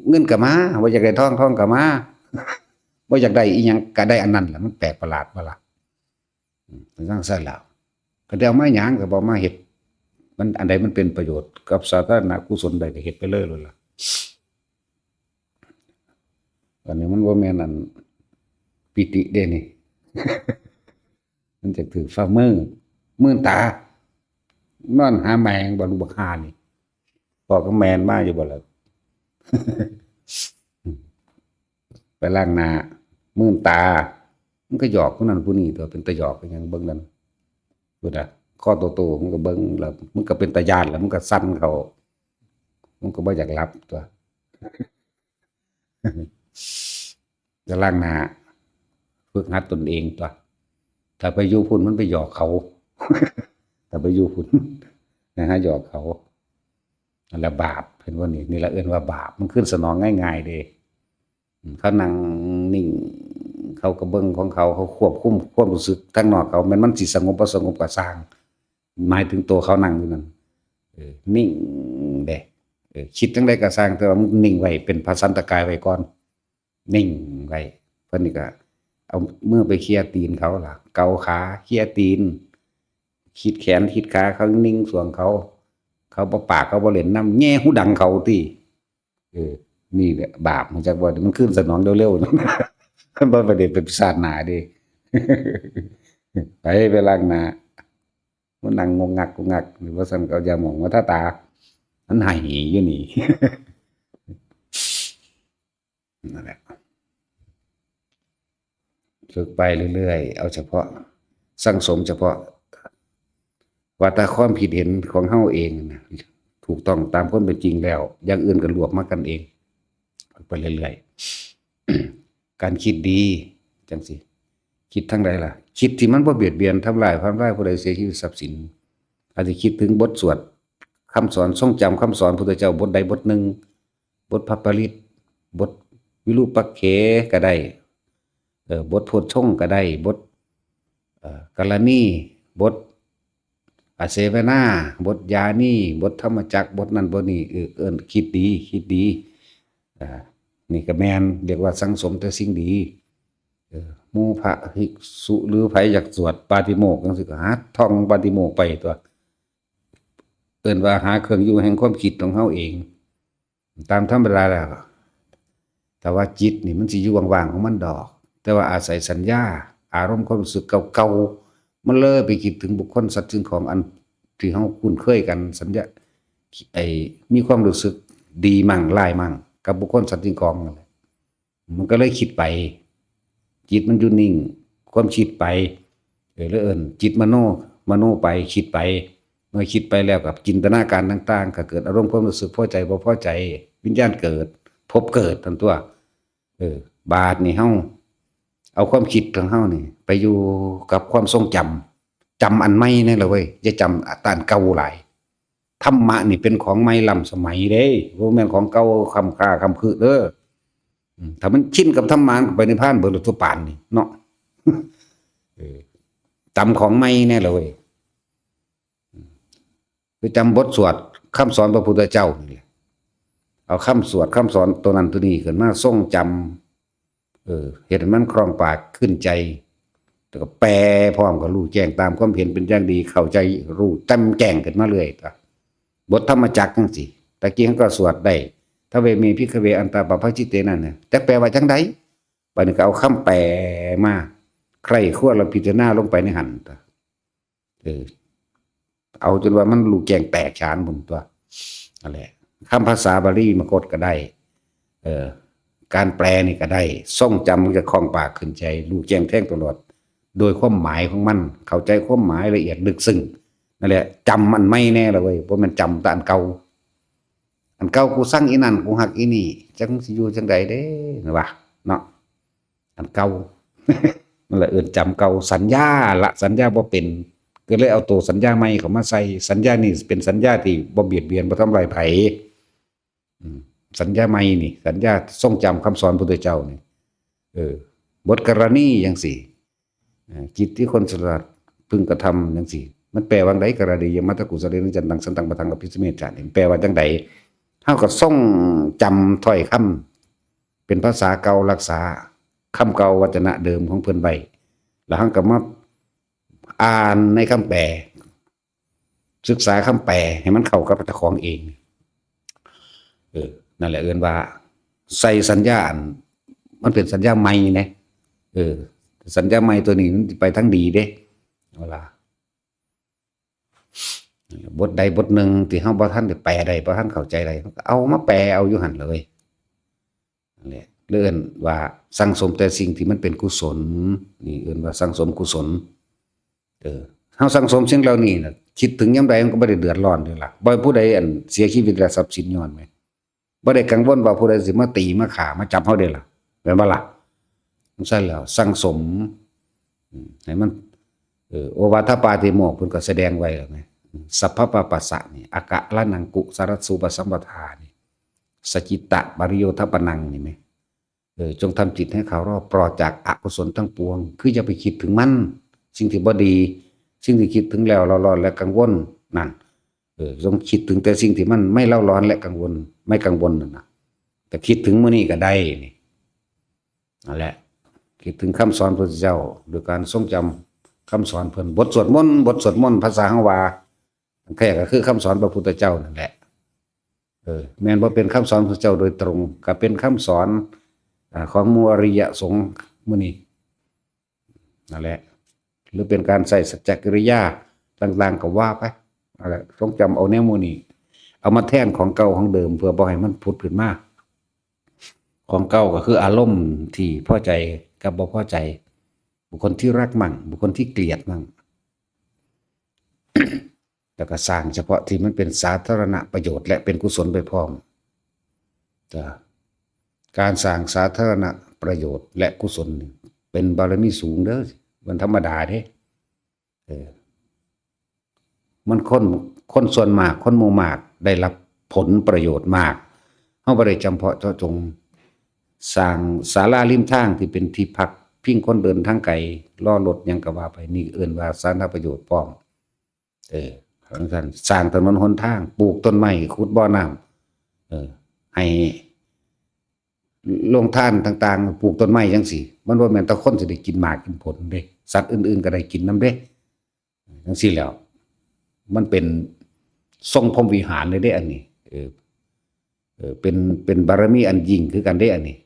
เงินก็มา บ่อยากได้ทอง ทองก็มา บ่อยากได้อีหยังก็ได้อันนั้นแหละ มันแปลกประหลาดบ่ล่ะ อืม เป็นจั่งซั้นแล้ว ก็ได้เอามาหยัง ก็บ่มาเฮ็ด มัน อันใดมันเป็นประโยชน์กับสาธารณกุศลใดก็เฮ็ดไปเลยโลดล่ะ อันนี้มันบ่แม่นอันปีติเด้นี่ มันจะถือฝ่ามือ มือตา นอนหาแมงบ่รู้บักห่านี่ พ่อก็แม่นมาอยู่บ่ล่ะ ไปล้างหน้า มือตา มันก็หยอกผู้นั้นผู้นี้ตัว เป็นตาหยอกก็ยังเบิ่งนั่น พุ้นน่ะ คอโตๆ มันก็เบิ่งแล้ว มันก็เป็นตาย้านแล้ว มันก็สั่นเข้า มันก็บ่อยากหลับตัว จะล้างหน้า ฝึกหัดตนเองตัว ถ้าไปอยู่พุ้นมันไปหยอกเขา ถ้าไปอยู่พุ้น นะฮะ หยอกเขา นั่นแหละบาป เห็นบ่นี่ นี่ละเอิ้นว่าบาป มันคืนสนองง่ายๆ เด้ อืม เขานั่งนิ่ง เขาก็เบิ่งของเขา เขาควบคุมความรู้สึกทางนอกเขา แม่นมันสิสงบบ่สงบก็ซ่าง หมายถึงตัวเขานั่งอยู่นั่น เออ นิ่งเด้ เออ คิดจั่งใดก็ซ่าง แต่ว่ามึงนิ่งไว้ เป็นพระสันตกายไว้ก่อน นิ่งไว้ เพิ่นนี่ก็เอามือไปเคลียร์ตีนเขาล่ะ เกาขา เคลียร์ตีน คิดแขน คิดขา เขานิ่งส่วงเขา เขาบ่ปาก เขาบ่เล่นนำ แย่หูดังเขาติ เออ นี่แหละบาป ฮู้จักบ่ มันคืนสนองเร็วๆ มันบ่ได้เป็นชาติหน้าเด้ ไป ไปล้างหน้า มันนั่งงกงักงกงัก หรือว่าซั่นก็เอายาหม่องมาทาตา มันไห้อยู่นี่ นั่นแหละ ฝึกไปเรื่อยๆ เอาเฉพาะ สั่งสมเฉพาะ ว่าแต่ความคิดเห็นของเฮาเองน่ะ ถูกต้องตามความเป็นจริงแล้ว อย่างอื่นก็รวบมากันเอง ฝึกไปเรื่อยๆ การคิดดี จั่งซี้ คิดทางใดล่ะ คิดที่มันบ่เบียดเบียนทำลายทำลายผู้ใดเสียชีวิตทรัพย์สิน อาจจะคิดถึงบทสวดคำสอนทรงจำคำสอนพุทธเจ้าบทใดบทหนึ่ง บทพระปริตร บทวิรูปักเขก็ได้ เออบทโพชฌงค์ก็ได้ บท เอ่อกรณี บทอาเสวนา บทยานี บทธรรมจักร บทนั้นบทนี้ เออเอิ้นคิดดี คิดดี อ่า นี่ก็แม่น เรียกว่าสั่งสมแต่สิ่งดี เออหมู่พระภิกษุหรือไผอยากสวดปาฏิโมกข์จังซี่ก็หาท่องปาฏิโมกข์ไปตัว เอิ้นว่าหาเครื่องอยู่แห่งความคิดของเฮาเอง ตามธรรมดาแล้ว แต่ว่าจิตนี่มันสิอยู่ว่างๆของมันดอก แต่ว่าอาศัยสัญญา อารมณ์ความรู้สึกเก่าๆ มันเลยไปคิดถึงบุคคลสัตว์สิ่งของอันที่เฮาคุ้นเคยกัน สัญญา ไอ้มีความรู้สึกดีมั่งร้ายมั่ง กับบุคคลสัตว์สิ่งของนั่นแหละ มันก็เลยคิดไป จิตมันอยู่นิ่ง ความคิดไป เออ แล้วเอิ้นจิตมโน มโนไป คิดไป เมื่อคิดไปแล้วกับจินตนาการต่างๆ ก็เกิดอารมณ์ความรู้สึกพอใจบ่พอใจ วิญญาณเกิด ภพเกิดนั่นตัว เออ บาดนี่เฮาเอาความคิดของเฮานี่ ไปอยู่กับความทรงจำ จำอันใหม่แน่ละเว้ย อย่าจำอันเก่าหลาย ธรรมะนี่เป็นของใหม่ล้ำสมัยเด้ บ่แม่นของเก่าค้ำค่าค้ำคือเด้อ อืม ถ้ามันชินกับธรรมะ มันก็ไปนิพพานเบิดแล้วทั่วปานนี่เนาะ เออ จำของใหม่แน่ละเว้ย อืม คือจำบทสวดคำสอนพระพุทธเจ้านี่แหละ เอาคำสวดคำสอนตัวนั้นตัวนี้ขึ้นมาทรงจำ เออ เฮ็ดให้มันคล่องปากขึ้นใจ แล้วก็แปลพร้อมกับรู้แจ้งตามความเห็นเป็นอย่างดี เข้าใจรู้แจ่มแจ้งขึ้นมาเรื่อยตัว บทธรรมจักรจังซี่ ตะกี้เฮาก็สวดได้ ทเวเมภิกขเวอันตาปะภะจิตเตนั่นน่ะ แต่แปลว่าจังใด บัดนี้ก็เอาคำแปลมา ใคร่ครวญและพิจารณาลงไปในหั่นตัว เออ เอาจนว่ามันรู้แจ้งแตกฉานพุ้นตัว นั่นแหละ คำภาษาบาลีมคธก็ได้ เออ การแปลนี่ก็ได้ ทรงจำมันจะคล่องปากขึ้นใจ รู้แจ้งแทงตลอด โดยความหมายของมัน เข้าใจความหมายละเอียดลึกซึ้ง นั่นแหละ จำอันใหม่แน่ละเว้ย บ่แม่นจำแต่อันเก่า อันเก่ากูซังอีนั่น กูฮักอีนี่ จักสิอยู่จังใดเด้ ว่าเนาะ อันเก่า นั่นแหละเอิ้นจำเก่า สัญญาละ สัญญาบ่เป็น ก็เลยเอาตัวสัญญาใหม่เข้ามาใส่ สัญญานี่เป็นสัญญาที่บ่เบียดเบียน บ่ทำลายไผ อืม สัญญาใหม่นี่ สัญญาทรงจำคำสอนพุทธเจ้านี่ เออ บทกรณีจังซี่ เอ่อ กิจที่คนฉลาดพึงกระทำจังซี่ มันแปลว่าใด กรณียมัตตกุสเลนะจันตังสันตังปะทังอภิสเมจฉานี่ มันแปลว่าจังใด เฮาก็ทรงจำถ้อยคำ เป็นภาษาเก่ารักษาคำเก่าวัจนะเดิมของเพิ่นไว้ แล้วเฮาก็มาอ่านในคำแปล ศึกษาคำแปลให้มันเข้ากับเจ้าของเอง เออ นั่นแหละเอิ้นว่า ใส่สัญญาอัน มันเป็นสัญญาใหม่นะ เออ สัญญาใหม่ตัวนี้มันสิไปทางดีเด้ เวลา บทใดบทหนึ่งที่เฮาบ่ทันได้แปลได้ บ่ทันเข้าใจได้ เฮาก็เอามาแปลเอาอยู่หั่นเลย นั่นแหละ เอิ้นว่าสั่งสมแต่สิ่งที่มันเป็นกุศล นี่เอิ้นว่าสั่งสมกุศล เออ เฮาสั่งสมสิ่งเหล่านี้น่ะ คิดถึงยามใดมันก็บ่ได้เดือดร้อนเด้ล่ะ บ่ให้ผู้ใดอันเสียชีวิตและทรัพย์สินย้อนแหม บ่ได้กังวลว่าผู้ใดสิมาตีมาฆ่ามาจับเฮาเด้ล่ะ แม่นบ่ล่ะ? จั่งซั้นแล้วสั่งสม อืม ให้มัน เออ โอวาทปาติโมกข์เพิ่นก็แสดงไว้แล้วไง สัพพะปะปัสสะนี่ อากะละนังกุสลัสสูปสัมปทานี่ สจิตตะปริโยธปนังนี่แหม เออ จงทำจิตให้เขารอบปลอดจากอกุศลทั้งปวง คืออย่าไปคิดถึงมัน สิ่งที่บ่ดี สิ่งที่คิดถึงแล้วเร่าร้อนและกังวลนั่น เออ จงคิดถึงแต่สิ่งที่มันไม่เร่าร้อนและกังวล ไม่กังวลนั่นน่ะ แต่คิดถึงมื้อนี้ก็ได้นี่ นั่นแหละ คิดถึงคำสอนพระพุทธเจ้า โดยการทรงจำคำสอนเพิ่น บทสวดมนต์ บทสวดมนต์ ภาษาเฮาว่า แท้ก็คือคำสอนพระพุทธเจ้านั่นแหละ เออ แม่นบ่เป็นคำสอนพระพุทธเจ้าโดยตรง ก็เป็นคำสอน อ่า ของหมู่อริยสงฆ์มื้อนี้ นั่นแหละ หรือเป็นการใช้สัจจกิริยาต่างๆ ก็ว่าไป นั่นแหละ ทรงจำเอาแนวหมู่นี้ เอามาแทนของเก่าของเดิม เพื่อบ่ให้มันผุดขึ้นมา ของเก่าก็คืออารมณ์ที่พอใจกับบ่พอใจ บุคคลที่รักมั่ง บุคคลที่เกลียดมั่ง แล้วก็สร้างเฉพาะที่มันเป็นสาธารณประโยชน์และเป็นกุศลไปพร้อม จ้ะ การสร้างสาธารณประโยชน์และกุศลนี่เป็นบารมีสูงเด้อ มันธรรมดาเด้ เออ มันคน คนส่วนมาก คนหมู่มากได้รับผลประโยชน์มาก เฮาบ่ได้จำเพาะเจาะจง สร้างศาลาริมทางที่เป็นที่พักพิงคนเดินทางไกล รอรถหยังก็ว่าไป นี่เอิ้นว่าสาธารณประโยชน์พร้อม เออ จั่งซั้น สร้างถนนหนทาง ปลูกต้นไม้ ขุดบ่อน้ำ เออ ให้โรงทานต่างๆ ปลูกต้นไม้จั่งซี้ มันบ่แม่นแต่คนสิได้กินหมากกินผลเด้ สัตว์อื่นๆ ก็ได้กินนำเด้ จั่งซี้แหล้ว มันเป็นทรงพรหมวิหารเลยเด้ อันนี้ เออ เออ เป็น เป็นบารมีอันยิ่งคือกันเด้ อันนี้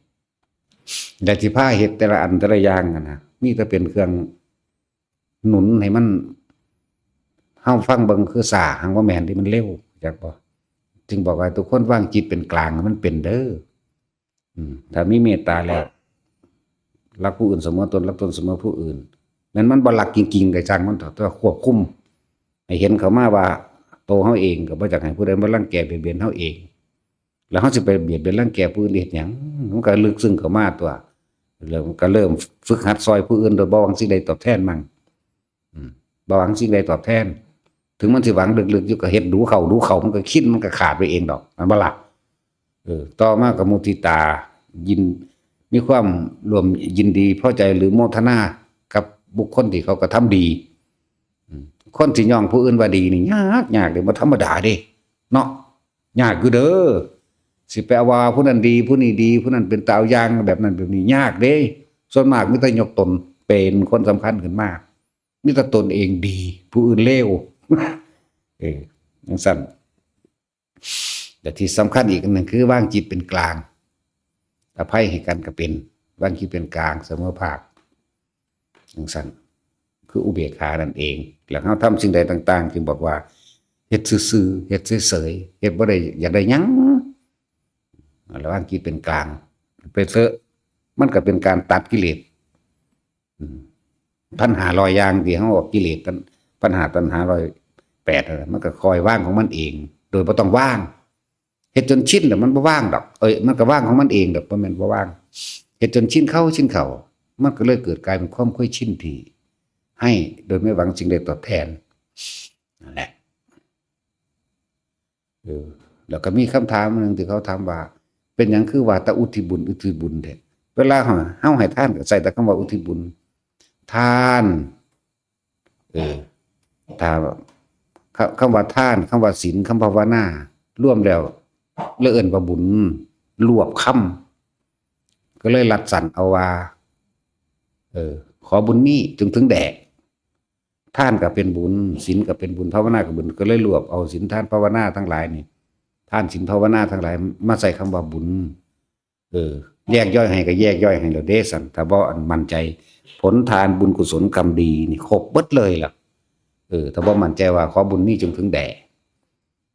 และที่พาเฮ็ดแต่ละอันแต่ละอย่างอะนะ มีแต่เป็นเครื่องหนุนให้มัน เฮาฟังเบิ่งคือซ่า หังบ่แม่นที่มันเร็ว จักบ่ จึงบอกว่าทุกคนวางจิตเป็นกลางให้มันเป็นเด้อ อืม ถ้ามีเมตตาแล้ว รักผู้อื่นเสมอตน รักตนเสมอผู้อื่น แม่นมันบ่รักจริงๆ ก็ช่างมันเถาะ แต่ว่าควบคุม ให้เห็นเข้ามาว่า โตเฮาเองก็บ่อยากให้ผู้ใดมารังแกเบียดเบียนเฮาเอง แล้วเฮาสิไปเบียดเบียนรังแกผู้อื่นเฮ็ดหยัง มันก็ลึกซึ้งเข้ามาตัว แล้วมันก็เริ่มฝึกหัดซอยผู้อื่นโดยบ่หวังสิ่งใดตอบแทนมัน อืม บ่หวังสิ่งใดตอบแทน ถึงมันสิหวังลึกๆ อยู่ ก็เฮ็ดดูเข้า ดูเข้า มันก็คิน มันก็ขาดไปเองดอก แม่นบ่ล่ะ เออ ต่อมาก็มุทิตา ยิน มีความร่วมยินดีพอใจหรือโมทนากับบุคคลที่เขากระทำดี อืม คนสิย่องผู้อื่นว่าดีนี่ยาก ยากเด้ บ่ธรรมดาเด้ เนาะ ยากอยู่เด้อ สิไปว่าผู้นั้นดี ผู้นี้ดี ผู้นั้นเป็นตาเอาอย่าง แบบนั้นแบบนี้ ยากเด้ ส่วนมากมีแต่ยกตนเป็นคนสำคัญขึ้นมา มีแต่ตนเองดี ผู้อื่นเลว เออ จั่งซั้น แต่ที่สำคัญอีกอันหนึ่งคือวางจิตเป็นกลาง อภัยให้กันก็เป็น วางจิตเป็นกลางเสมอภาค จั่งซั้น คืออุเบกขานั่นเอง แล้วเฮาทำสิ่งใดต่างๆ จึงบอกว่า เฮ็ดซื่อๆ เฮ็ดเฉยๆ เฮ็ดบ่ได้อยากได้หยัง แล้ววางจิตเป็นกลาง ไปเถาะ มันก็เป็นการตัดกิเลส อืม พันห้าร้อยอย่างที่เฮาออกกิเลส ตัณ- พันห้า ตัณหาร้อยแปดนั่นแหละ มันก็คอยวางของมันเอง โดยบ่ต้องวาง เฮ็ดจนชินแล้วมันบ่วางดอก เอ้ย มันก็วางของมันเองดอก บ่แม่นบ่วาง เฮ็ดจนชินเข้าชินเข้า มันก็เลยเกิดกลายเป็นความเคยชินที่ให้โดยไม่หวังสิ่งใดตอบแทน นั่นแหละ เออ แล้วก็มีคำถามหนึ่งที่เขาถามว่า เป็นหยังคือว่าแต่อุทิศบุญ อุทิศบุญแท้ เวลาเฮา เฮาให้ทานก็ใส่แต่คำว่าอุทิศบุญ ทาน เออ ถ้า ค- คำว่าทาน คำว่าศีล คำภาวนา รวมแล้ว เลยเอิ้นว่าบุญ รวบคำ ก็เลยรัดสั้นเอาว่า เออ ขอบุญนี้จงถึงแด่ ทานก็เป็นบุญ ศีลก็เป็นบุญ ภาวนาก็บุญ ก็เลยรวบเอาศีล ทาน ภาวนาทั้งหลายนี่ ทาน ศีล ภาวนาทั้งหลาย มาใส่คำว่าบุญ เออ แยกย่อยให้ก็แยกย่อยให้แล้วเด้ ซั่น ถ้าบ่มั่นใจ ผลทาน บุญ กุศล กรรมดีนี่ครบเบิดเลยล่ะ เออ ถ้าบ่มั่นใจว่าขอบุญนี้จงถึงแด่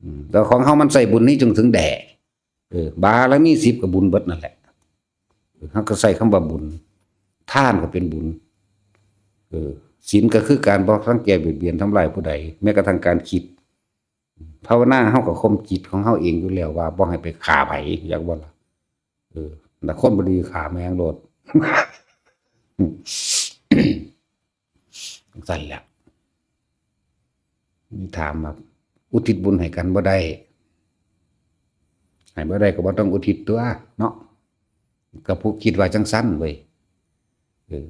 อืม แต่ของเฮามันใส่บุญนี้จงถึงแด่ เออ บารมีสิบก็บุญเบิดนั่นแหละ เออ เฮาก็ใส่คำว่าบุญ ทานก็เป็นบุญ เออ ศีลก็คือการบ่รังแกเบียดเบียนทำลายผู้ใด แม้กระทั่งการคิด ภาวนาเฮาก็ข่มจิตของเฮาเองอยู่แล้วว่าบ่ให้ไปฆ่าไผ อยากบ่ล่ะ เออ แต่คนบ่ดีฆ่าแม่งโลด จั่งซั้นแหละ มีถามว่า อุทิศบุญให้กันบ่ได้ ให้บ่ได้ก็บ่ต้องอุทิศตัวเนาะ ก็ผู้คิดว่าจั่งซั้นเว้ย เออ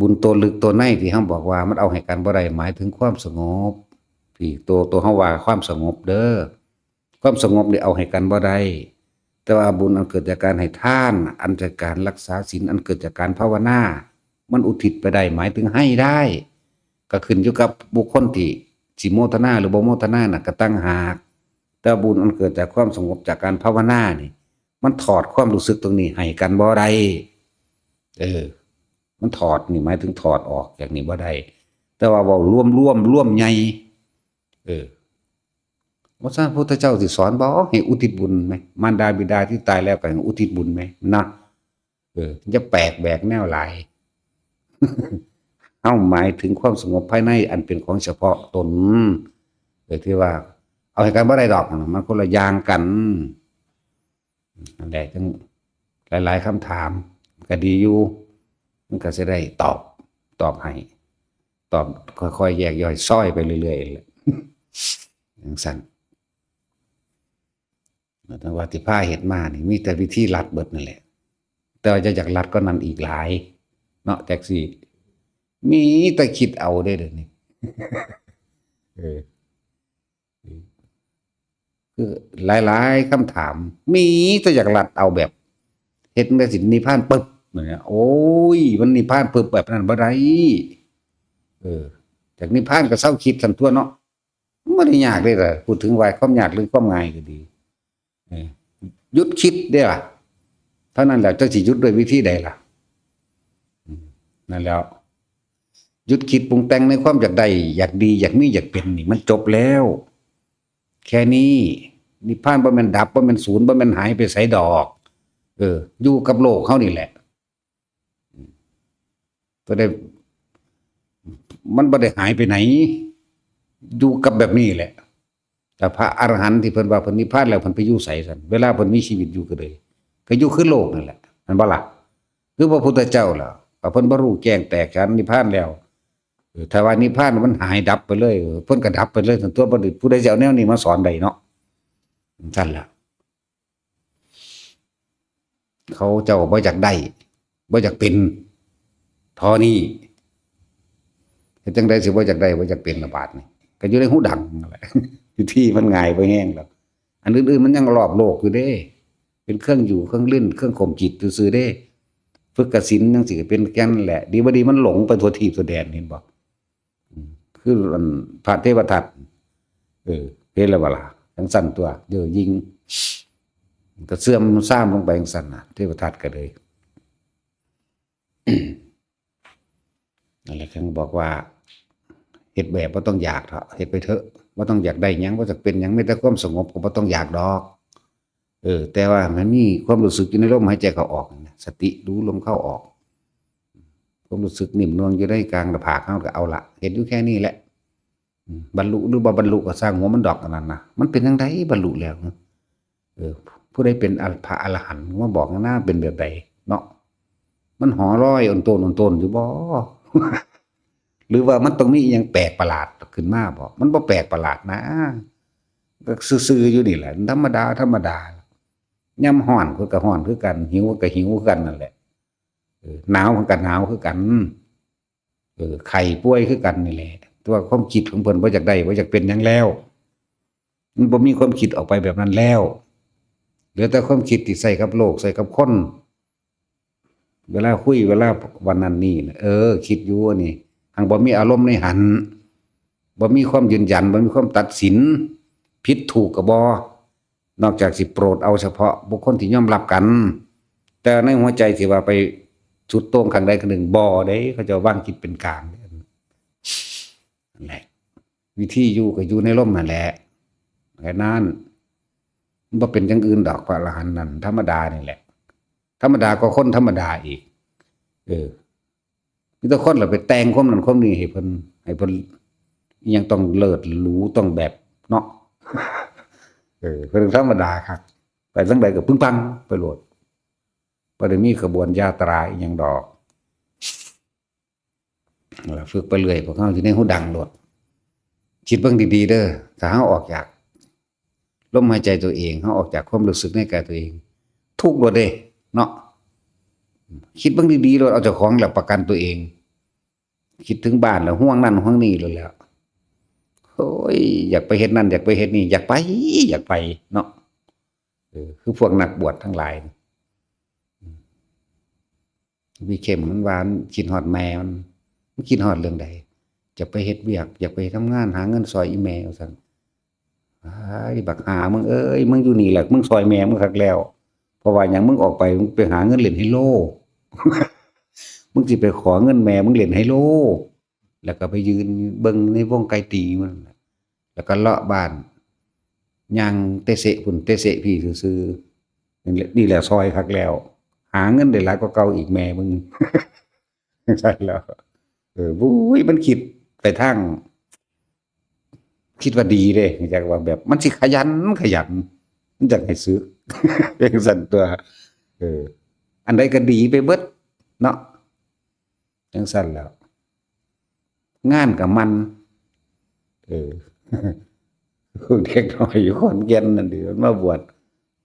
บุญตัวลึกตัวในที่เฮาบอกว่ามันเอาให้กันบ่ได้ หมายถึงความสงบ ที่ตัว ตัวเฮาว่าความสงบเด้อ ความสงบนี่เอาให้กันบ่ได้ แต่ว่าบุญอันเกิดจากการให้ทาน อันจากการรักษาศีล อันเกิดจากการภาวนา มันอุทิศไปได้ หมายถึงให้ได้ ก็ขึ้นอยู่กับบุคคลที่สิโมทนาหรือบ่โมทนาน่ะก็ต่างหาก แต่บุญอันเกิดจากความสงบจากการภาวนานี่ มันถอดความรู้สึกตรงนี้ให้กันบ่ได้ เออ มันถอดนี่หมายถึงถอดออกจากนี่บ่ได้ แต่ว่าเว้ารวมๆ รวมใหญ่ เออ ว่าซั่นพระพุทธเจ้าสิสอนบ่ให้อุทิศบุญไหม มารดาบิดาที่ตายแล้วก็ให้อุทิศบุญไหมนะ เออ อย่าแปลกแหวกแนวหลาย เฮาหมายถึงความสงบภายในอันเป็นของเฉพาะตน เออ ที่ว่าเอาให้กันบ่ได้ดอก มันคนละอย่างกัน นั่นแหละ จึงหลายๆ คำถามก็ดีอยู่ มันก็สิได้ตอบ ตอบให้ ตอบค่อยๆ แยกย่อยซอยไปเรื่อยๆแหละ จั่งซั้น แต่ว่าที่พาเฮ็ดมานี่มีแต่วิธีลัดเบิดนั่นแหละ แต่ว่าจะอยากลัดก็นั่นอีกหลาย เนาะ แท็กซี่ มีแต่คิดเอาเด้เดี๋ยวนี้ เออ คือหลายๆ คำถาม มีแต่อยากลัดเอาแบบ เฮ็ดจั่งใด๋สินิพพานปึ๊บ เนี่ย โอ้ย มันนิพพานปึ๊บแบบนั้นบ่ได้ เออ จากนิพพานก็เซาคิดซั่นตั๊วเนาะ บ่ได้ยากเด้ล่ะ พูดถึงว่าความยากหรือความง่ายก็ดี เออ หยุดคิดเด้ล่ะ เท่านั้นแหละ จักสิหยุดด้วยวิธีใดล่ะ อืม นั่นแหล้ว หยุดคิดปรุงแต่งในความอยากได้ อยากดี อยากมี อยากเป็นนี่ มันจบแล้ว แค่นี้ นิพพานบ่แม่นดับ บ่แม่นสูญ บ่แม่นหายไปไสดอก เออ อยู่กับโลกเฮานี่แหละ บ่ได้ มันบ่ได้หายไปไหน อยู่กับแบบนี้แหละ แต่พระอรหันต์ที่เพิ่นว่าเพิ่นนิพพานแล้ว เพิ่นไปอยู่ไสซั่น เวลาเพิ่นมีชีวิตอยู่ก็เลย ก็อยู่คือโลกนั่นแหละ แม่นบ่ล่ะ คือพระพุทธเจ้าล่ะ ว่าเพิ่นบรรลุแจ้งแตกฉานนิพพานแล้ว เออ ถ้าว่านิพพานมันหายดับไปเลย เออ เพิ่นก็ดับไปเลยซั่นตั๊ว บ่ได้ ผู้ใดสิเอาแนวนี้มาสอนได้เนาะ ซั่นล่ะ เขาเจ้าบ่อยากได้ บ่อยากเป็น เท่านี้ เฮ็ดจั่งใด๋สิบ่อยากได้ บ่อยากเป็นล่ะบาดนี้ ก็อยู่ในหูดังนั่นแหละ วิธีมันง่ายไปแฮงแล้ว อันอื่นๆ มันยังรอบโลกอยู่เด้ เป็นเครื่องอยู่ เครื่องเล่น เครื่องข่มจิตซื่อๆ เด้ ฝึกกสิณจั่งซี้ก็เป็นแค่นั้นแหละ ดีบ่ดีมันหลงไปทั่วทีปทั่วแดน เห็นบ่ อืม คืออันพระเทวทัต เออ เห็นแล้วบ่ล่ะ จั่งซั้นตั๊ว เย่อหยิ่ง ก็เสื่อมทรามลงไปจั่งซั้นน่ะ เทวทัตก็เลย นั่นแหละ เพิ่นบอกว่า เฮ็ดแบบบ่ต้องอยากเถาะ เฮ็ดไปเถอะ บ่ต้องอยากได้หยัง บ่อยากเป็นหยัง มีแต่ความสงบก็บ่ต้องอยากดอก เออ แต่ว่ามันมีความรู้สึกอยู่ในลมหายใจเข้าออกนะ สติรู้ลมเข้าออก ความรู้สึกนิ่มนวลอยู่ในกลางหน้าผากเฮาก็เอาละ เฮ็ดอยู่แค่นี้แหละ อืม บรรลุหรือบ่บรรลุก็ซ่างหัวมันดอกอันนั้นนะ มันเป็นจั่งใด๋บรรลุแล้ว เออ ผู้ใดเป็นอร- พระอรหันต์มาบอกนะ เป็นแบบใดเนาะ มันหอลอยอ่อนโตนอ่อนโตนอยู่บ่ หรือว่ามันต้องมีอิหยังแปลกประหลาดขึ้นมาบ่ มันบ่แปลกประหลาดนะ ก็ซื่อๆ อยู่นี่แหละ ธรรมดา ธรรมดา ยามฮ้อนเพิ่นก็ฮ้อนคือกัน หิวก็หิวคือกันนั่นแหละ เออ หนาวเพิ่นก็หนาวคือกัน เออ ไข้ป่วยคือกันนี่แหละ แต่ว่าความคิดของเพิ่นบ่อยากได้ บ่อยากเป็นหยังแล้ว มันบ่มีความคิดออกไปแบบนั้นแล้ว เหลือแต่ความคิดที่ใช้กับโลก ใช้กับคน เวลาคุย เวลาวันนั้นนี่นะ เออ คิดอยู่นี่ หังบ่มีอารมณ์ในหั้น บ่มีความยืนยัน บ่มีความตัดสิน ผิดถูกก็บ่ นอกจากสิโปรดเอาเฉพาะบุคคลที่ยอมรับกัน แต่ในหัวใจที่ว่าไปสุดโต่งข้างใดข้างหนึ่ง บ่เด้ เขาเจ้าวางจิตเป็นกลาง นั่นแหละ วิธีอยู่ก็อยู่ในลมนั่นแหละ แค่นั้น มันบ่เป็นอย่างอื่นดอก พระอรหันต์นั่น ธรรมดานี่แหละ ธรรมดาก็คนธรรมดาอีก เออ มีแต่คนละไปแต่งความนั้นความนี้ให้เพิ่น ให้เพิ่นอิหยังต้องเลิศหรู ต้องแบบเนาะ เออ เพิ่นธรรมดาคัก ไปจั่งใด๋ก็ปึ้งปังไปโลด บ่ได้มีขบวนยาตราอิหยังดอก นั่นล่ะ ฝึกไปเรื่อย พวกเฮาอยู่ในหูดังโลด คิดเบิ่งดีๆ เด้อ ถ้าเฮาออกจากลมหายใจตัวเอง เฮาออกจากความรู้สึกในกายตัวเอง ทุกข์โลดเด้ เนาะ คิดเบิ่งดีๆ โลด เอาเจ้าของแหละประกันตัวเอง คิดถึงบ้านแล้วห่วงนั่นห่วงนี่โลดแหล้ว โอ้ย อยากไปเฮ็ดนั่น อยากไปเฮ็ดนี่ อยากไป อยากไปเนาะ เออ คือพวกนักบวชทั้งหลาย วีเข้มมันว่ามันคิดฮอดแม่มัน มันคิดฮอดเรื่องใด จะไปเฮ็ดเวียก อยากไปทำงานหาเงินซอยอีแม่ว่าซั่น อ้าย บักห่ามึงเอ้ย มึงอยู่นี่แหละ มึงซอยแม่มึงคักแล้ว เพราะว่าหยัง มึงออกไป มึงไปหาเงินเล่นไฮโล มึงสิไปขอเงินแม่มึงเล่นไฮโล แล้วก็ไปยืนเบิ่งในวงไก่ตีมัน แล้วก็เลาะบ้าน ย่างเตะเสะพุ้นเตะเสะพี้ซื่อๆ นี่แหละ นี่แหละซอยคักแล้ว หาเงินได้หลายกว่าเก่าอีกแม่มึง ซั่นแหล้ว เออ บุ้ย มันคิดไปทาง คิดว่าดีเด้ จั่งว่าแบบมันสิขยันขยัน มันจั่งให้ซื้อ จั่งซั่นตั๊ว เออ อันใด๋ก็ดีไปเบิดเนาะ จั่งซั่นแหล้ว งานก็มัน เออ เด็กน้อยอยู่ขอนแก่นนั่นดิ มันมาบวช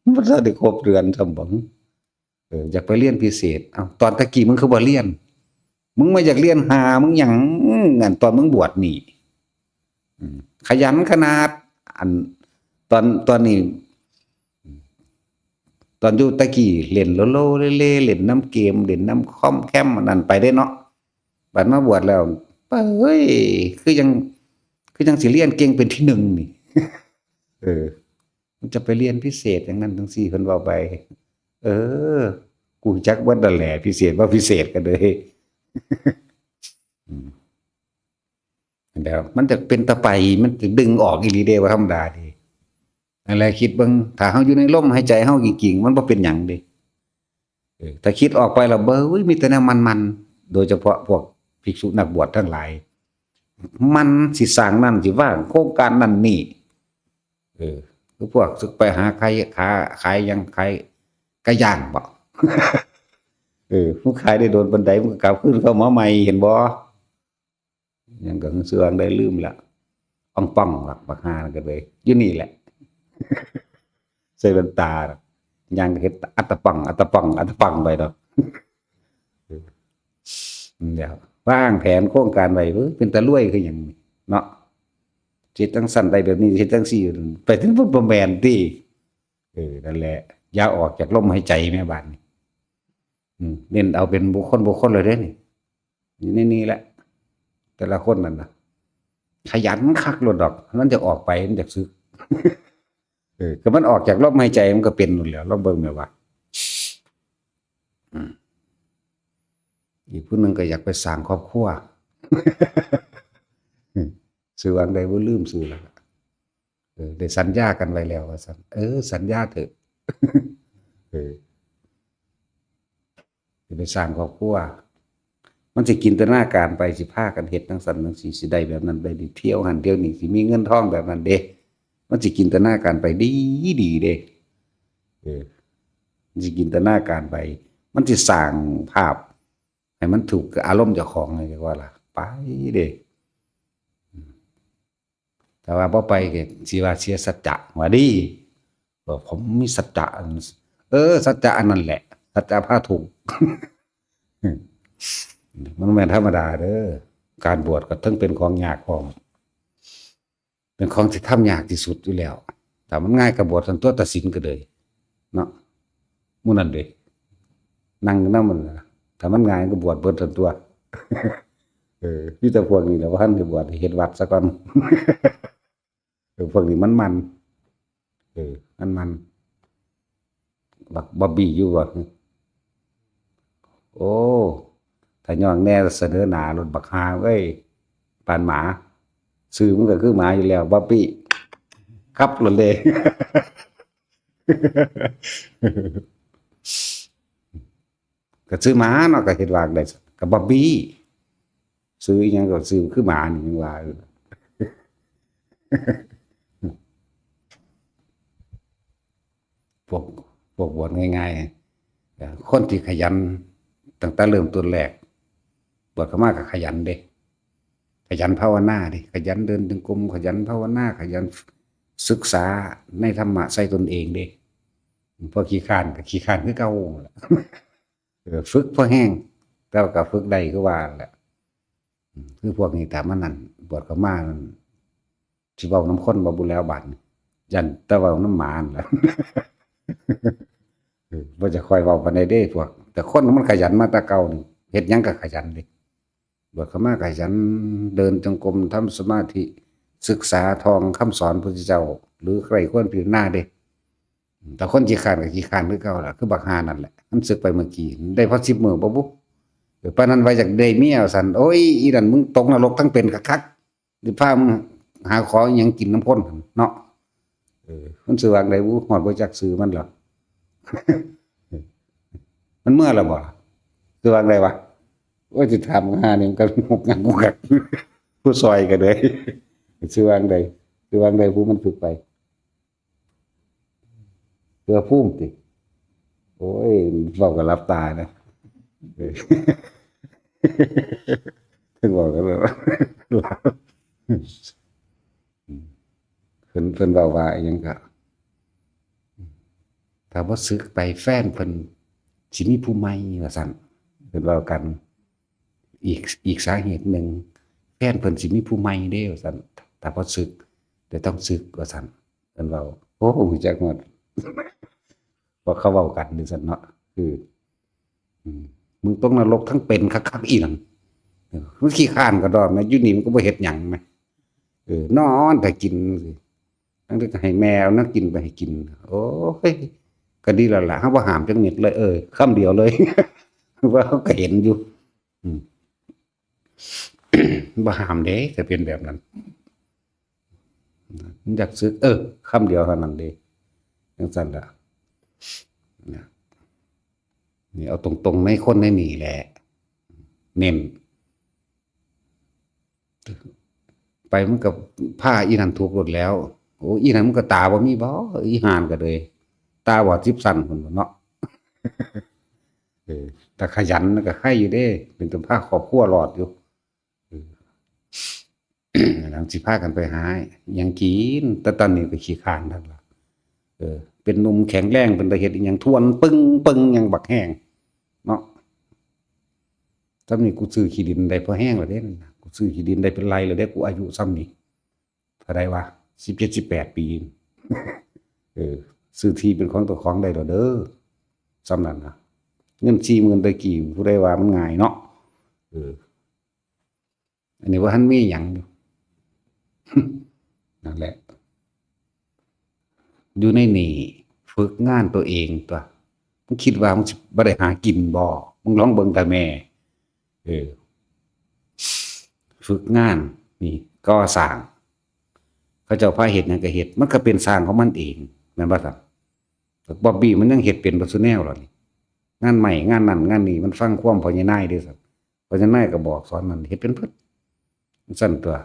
มันบ่ทันได้ครบเดือนซ้ำบ่ เออ อยากไปเรียนพิเศษ เอ้า ตอนตะกี้มึงคือบ่เรียน มึงมาอยากเรียนหา มึงหยัง อันตอนมึงบวชนี่ อืม ขยันขนาด อัน ตอน ตอนนี้ ตอนอยู่ตะกี้เล่นโลโลเลเล เล่นนำเกม เล่นนำคอมแคมอันนั้นไปเด้เนาะ บัดมาบวชแล้ว เอ้ย คือยัง คือยังสิเรียนเก่งเป็นที่หนึ่งนี่ เออ มันจะไปเรียนพิเศษอย่างนั้นจั่งซี้ เพิ่นเว้าไป เออ กูจักเบิดนั่นแหละ พิเศษบ่พิเศษก็เลย อืม แล้วมันจะเป็นตะไป มันจะดึงออกอีหลีเด้ บ่ธรรมดาเด้ นั่นแหละ คิดเบิ่ง ถ้าเฮาอยู่ในลมหายใจเฮาจริงๆ มันบ่เป็นหยังเด้ เออ ถ้าคิดออกไปแล้ว เบ้ย มีแต่แนวมันๆ โดยเฉพาะพวกภิกษุนักบวชทั้งหลาย มันสิสร้างนั่นสิวางโครงการนั่นนี่ เออ คือพวกสิไปหาขาย ขา ขายหยัง ขายไก่ย่างบ่ เออ มึงขายได้โดนปานใด มึงก็กลับคืนเข้ามาใหม่ เห็นบ่ ยังก็เชื่อได้ลืมละ อ่องป่องหลักบักฮานั่นก็เลย อยู่นี่แหละ ใส่แว่นตา ยังเฮ็ดอัตตะปัง อัตตะปัง อัตตะปังไปดอก เดี๋ยว วางแผนโครงการไว้ เอ้ย เป็นตาลวยคือหยังเนาะ เฮ็ดจั่งซั่นได้แบบนี้ เฮ็ดจั่งซี่ ไปถึงบ่แม่นติ เออ นั่นแหละ อย่าออกจากลมหายใจแม่บาดนี้ อืม เน้นเอาเป็นบุคคลบุคคลเลยเด้นี่ อยู่ในนี่แหละ แต่ละคนนั่นน่ะ ขยันคักโลดดอก มันจะออกไป มันจะสึก เออ ก็มันออกจากลมหายใจมันก็เป็นหมดแล้ว ลองเบิ่งแม่ว่า อืม อีกผู้หนึ่งก็อยากไปสร้างครอบครัว ซื้อวางใดบ่ลืมซื้อแล้ว เออ ได้สัญญากันไว้แล้วว่าซั่น เออ สัญญาเถอะ เออ สิไปสร้างครอบครัว มันสิจินตนาการไป สิพากันเฮ็ดจั่งซั่นจั่งซี้ สิได้แบบนั้นได้นี่ เที่ยวหั่นเที่ยวนี่ สิมีเงินทองแบบนั้นเด้ มันสิจินตนาการไปดีดีเด้ เออ มันสิจินตนาการไป มันสิสร้างภาพ ให้มันถูกกับอารมณ์เจ้าของ ไงว่าล่ะ ไปเด้ แต่ว่าบ่ไปก็สิว่าเสียสัจจะ ว่าดี ว่าผมมีสัจจะ เออ สัจจะอันนั้นแหละ สัจจะพาทุกข์ มันแม่นธรรมดาเด้อ การบวชก็ทั้งเป็นของยากของ เป็นของที่ทำยากที่สุดอยู่แล้ว ถ้ามันง่ายก็บวชซั่นตั๊ว ตัดสินก็เลย เนาะ หมู่นั้นเด้ นั่งอยู่นำมันน่ะ ถ้ามันง่ายก็บวชเบิดซั่นตั๊ว เออ มีแต่พวกนี้แหละ บ่ทันได้บวช เฮ็ดวัดซะก่อน เออ พวกนี้มันมัน เออ มันมัน บักบอบบี้อยู่บ่ โอ้ ถ้าย่องแน่เสนอหน้าโลดบักห่าเอ้ย ปานหมา ซื่อมันก็คือหมาอยู่แล้ว บอบบี้ ครับโลดเลย ก็ซื่อหมาเนาะ ก็เฮ็ดว่าได้ ก็บอบบี้ ซื่ออีหยังก็ซื่อคือหมานี่ ยังว่าอยู่ พวก พวกบวชง่ายๆ เอ่อ คนที่ขยันตั้งแต่เริ่มต้นแรก บวชเข้ามาก็ขยันเด้ ขยันภาวนาเด้ ขยันเดินจงกรม ขยันภาวนา ขยันศึกษาในธรรมะใส่ตนเองเด้ พวกขี้คร้านก็ขี้คร้านคือเก่าแหละ เออ ฝึกพอแฮง แต่ว่าก็ฝึกได้คือว่าแหละ อืม คือพวกนี้ถ้ามันนั่น บวชเข้ามานั่น สิเว้านำคนบ่บุแล้วบาดนี้ ย่านแต่เว้านำหมานั่นล่ะ เออ บ่จะค่อยเว้าปานใดเด้พวก แต่คนมันขยันมาแต่เก่านี่ เฮ็ดหยังก็ขยันเด้ บวชเข้ามาขยัน เดินจงกรม ทำสมาธิ ศึกษาท่องคำสอนพุทธเจ้า หรือใคร่ควรพิจารณาเด้ แต่คนขี้คร้านก็ขี้คร้านคือเก่าล่ะ คือบักห่านั่นแหละ มันสึกไปเมื่อกี้ ได้พอสิบมื้อบ่บุ เออ ปานนั้นว่าอยากได้เมียว่าซั่น โอ้ย อีนั่นมึงตกนรกทั้งเป็นคักๆ สิพามึงหาขออิหยังกินนำคนเนาะ เออ มันสิว่าจั่งใดบุ ฮอดบ่จักชื่อมันหรอก มันเมือแล้วบ่ สิว่าจั่งใดวะ โอ้ย สิถามหานี่มันก็งกงักงกงัก ผู้ซอยก็เลย สิว่าจั่งใด สิว่าจั่งใดผู้มันสึกไป เสื้อภูมิติ โอ้ย เว้าก็หลับตานะ เออ ถึงบอกกันเลยว่า เพิ่น เพิ่นเว้าว่าอิหยังก็ ถ้าบ่สึกไปแฟนเพิ่นสิมีผู้ใหม่ว่าซั่น เพิ่นเว้ากัน อีก อีกสาเหตุหนึ่ง แฟนเพิ่นสิมีผู้ใหม่เด้ว่าซั่น ถ้าบ่สึก แต่ต้องสึกว่าซั่น เพิ่นเว้า โอ้ รู้จักหมด ว่าเขาเว้ากันจั่งซั่นเนาะ คือ อืม มึงตกนรกทั้งเป็นคักๆ อีหยัง เออ มันขี้คร้านกะด้อแม่น อยู่นี่มันก็บ่เฮ็ดหยังแหม เออ นอนถ่ากิน ทั้งที่ก็ให้แม่เอาแนวกินไปให้กิน โอ้ย ก็ดีแล้วล่ะ เฮาบ่ห้ามจักเม็ดเลย เออ คำเดียวเลย ว่าเฮาก็เห็นอยู่ อืม บ่ห้ามเด้ ถ้าเป็นแบบนั้น มันอยากสึก เออ คำเดียวเท่านั้นเด้ จั่งซั่นล่ะ นะ นี่เอาตรงๆ ในคนในนี่แหละ เน้น ไปมันก็พาอีนั่นถูกโลดแล้ว โอ้ อีนั่นมันก็ตาบ่มีบ่ อีห่านก็เลย ตาบอดสิบชั้นพุ้นบ่เนาะ เออ แต่ขยันก็ไคอยู่เด้ เป็นตาพาครอบครัวรอดอยู่ เออ หลังสิพากันไปหาหยังกิน แต่ตอนนี้ก็ขี้คร้านแล้วล่ะ เออ เป็นหนุ่มแข็งแรง เป็นตาเฮ็ดอีหยังทวนปึ้งปึ้งหยังบักแฮงเนาะ ส่ำนี้กูซื้อขี้ดินได้พอแฮงแล้วเด้ กูซื้อขี้ดินได้เป็นไร่แล้วเด้ กูอายุส่ำนี้ เท่าใดวะ สิบเจ็ด สิบแปด ปี เออ ซื้อที่เป็นของเจ้าของได้แล้วเด้อ ส่ำนั้นนะ เงินสี่หมื่นตะกี้ ผู้ใดว่ามันง่ายเนาะ เออ อันนี้บ่ทันมีหยังอยู่ นั่นแหละ อยู่ในนี่ ฝึกงานตัวเองตั๊ว มึงคิดว่ามึงสิบ่ได้หากินบ่ มึงลองเบิ่งแต่แม่ เออ ฝึกงาน นี่ ก่อสร้าง เขาเจ้าพาเฮ็ดหยังก็เฮ็ด มันก็เป็นช่างของมันเอง แม่นบ่ซั่น บอบบี้มันยังเฮ็ดเป็นเบิดซุแนวแล้วนี่ งานไม้ งานนั่น งานนี่ มันฟังความพ่อใหญ่นายเด้ซั่น พ่อใหญ่นายก็บอกสอนมัน เฮ็ดเป็นเบิด ซั่นตั๊ว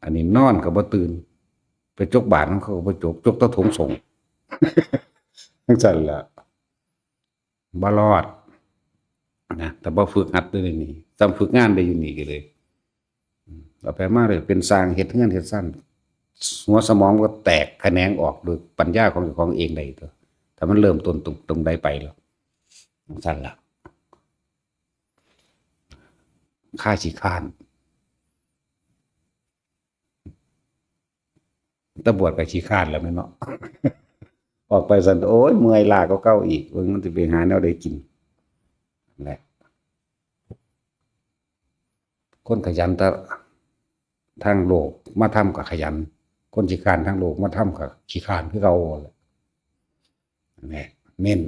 อันนี้นอนก็บ่ตื่น ไปจกบาตรนำเขาก็บ่จก จกแต่ถงสรง จั่งซั่นล่ะ บ่รอด นะ แต่บ่ฝึกหัดได้นี่ ส่ำฝึกงานได้อยู่นี่ก็เลย อืม เอาไปมาเลย เป็นช่างเฮ็ดเฮือนเฮ็ดซ่าน หัวสมองก็แตกแขนงออกโดยปัญญาของเจ้าของเองได้ตั๊ว ถ้ามันเริ่มต้นตรง ตรงใดไปแล้ว จั่งซั่นล่ะ คาขี้คร้าน แต่บวชก็ขี้คร้านแล้วแม่นเนาะ ออกไปซั่น โอ้ย เมื่อยล้ากว่าเก่าอีก เบิ่งมันสิไปหาแนวใดกิน นั่นแหละ คนขยันแต่ทางโลก มาทำก็ขยัน คนขี้คร้านทางโลก มาทำก็ขี้คร้านคือเก่าแหละ แหม เน้น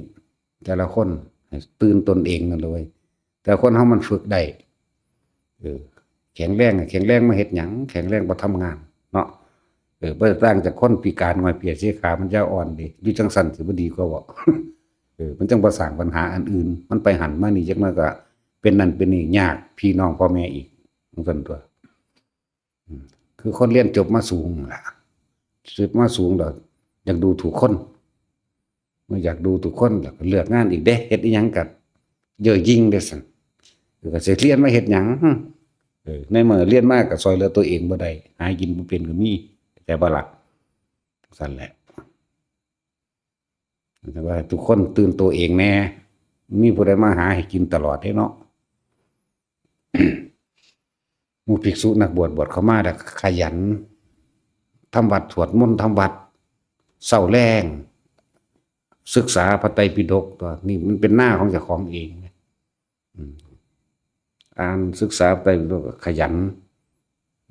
แต่ละคนให้ตื่นตนเองนั่นเลย แต่คนเฮามันฝึกได้ เออ แข็งแรงอะ แข็งแรงมาเฮ็ดหยัง แข็งแรงบ่ทำงาน เนาะ เออ บ่ต่างจากคนพิการง่อยเปียเสียขา มันจะอ่อนเด้ อยู่จั่งซั่นสิบ่ดีกว่าบ่ เออ มันจั่งบ่สร้างปัญหาอันอื่น มันไปหั้นมานี่จักหน่อยก็เป็นนั่นเป็นนี่ ยากพี่น้องพ่อแม่อีก จั่งซั่นตั๊ว อืม คือคนเรียนจบมาสูงล่ะ จบมาสูงแล้วอยากดูถูกคน เมื่ออยากดูถูกคนแล้วก็เลือกงานอีกเด้ เฮ็ดอิหยังก็เย่อหยิ่งเด้ซั่น เออ ก็สิเรียนมาเฮ็ดหยัง เออ ในเมื่อเรียนมาก็ซ่อยเหลือตัวเองบ่ได้ หากินบ่เป็นก็มี เข้าใจบ่ล่ะ ซั่นแหละ แต่ว่าทุกคนตื่นตัวเองแน่ มีผู้ใดมาหาให้กินตลอดเด้เนาะ หมู่ภิกษุนักบวช บวชเข้ามาแล้วขยันทำวัตร สวดมนต์ทำวัตร เช้าแลง ศึกษาพระไตรปิฎกตั๊ว นี่มันเป็นหน้าของเจ้าของเองนะ อืม อ่านศึกษาพระไตรปิฎก ขยัน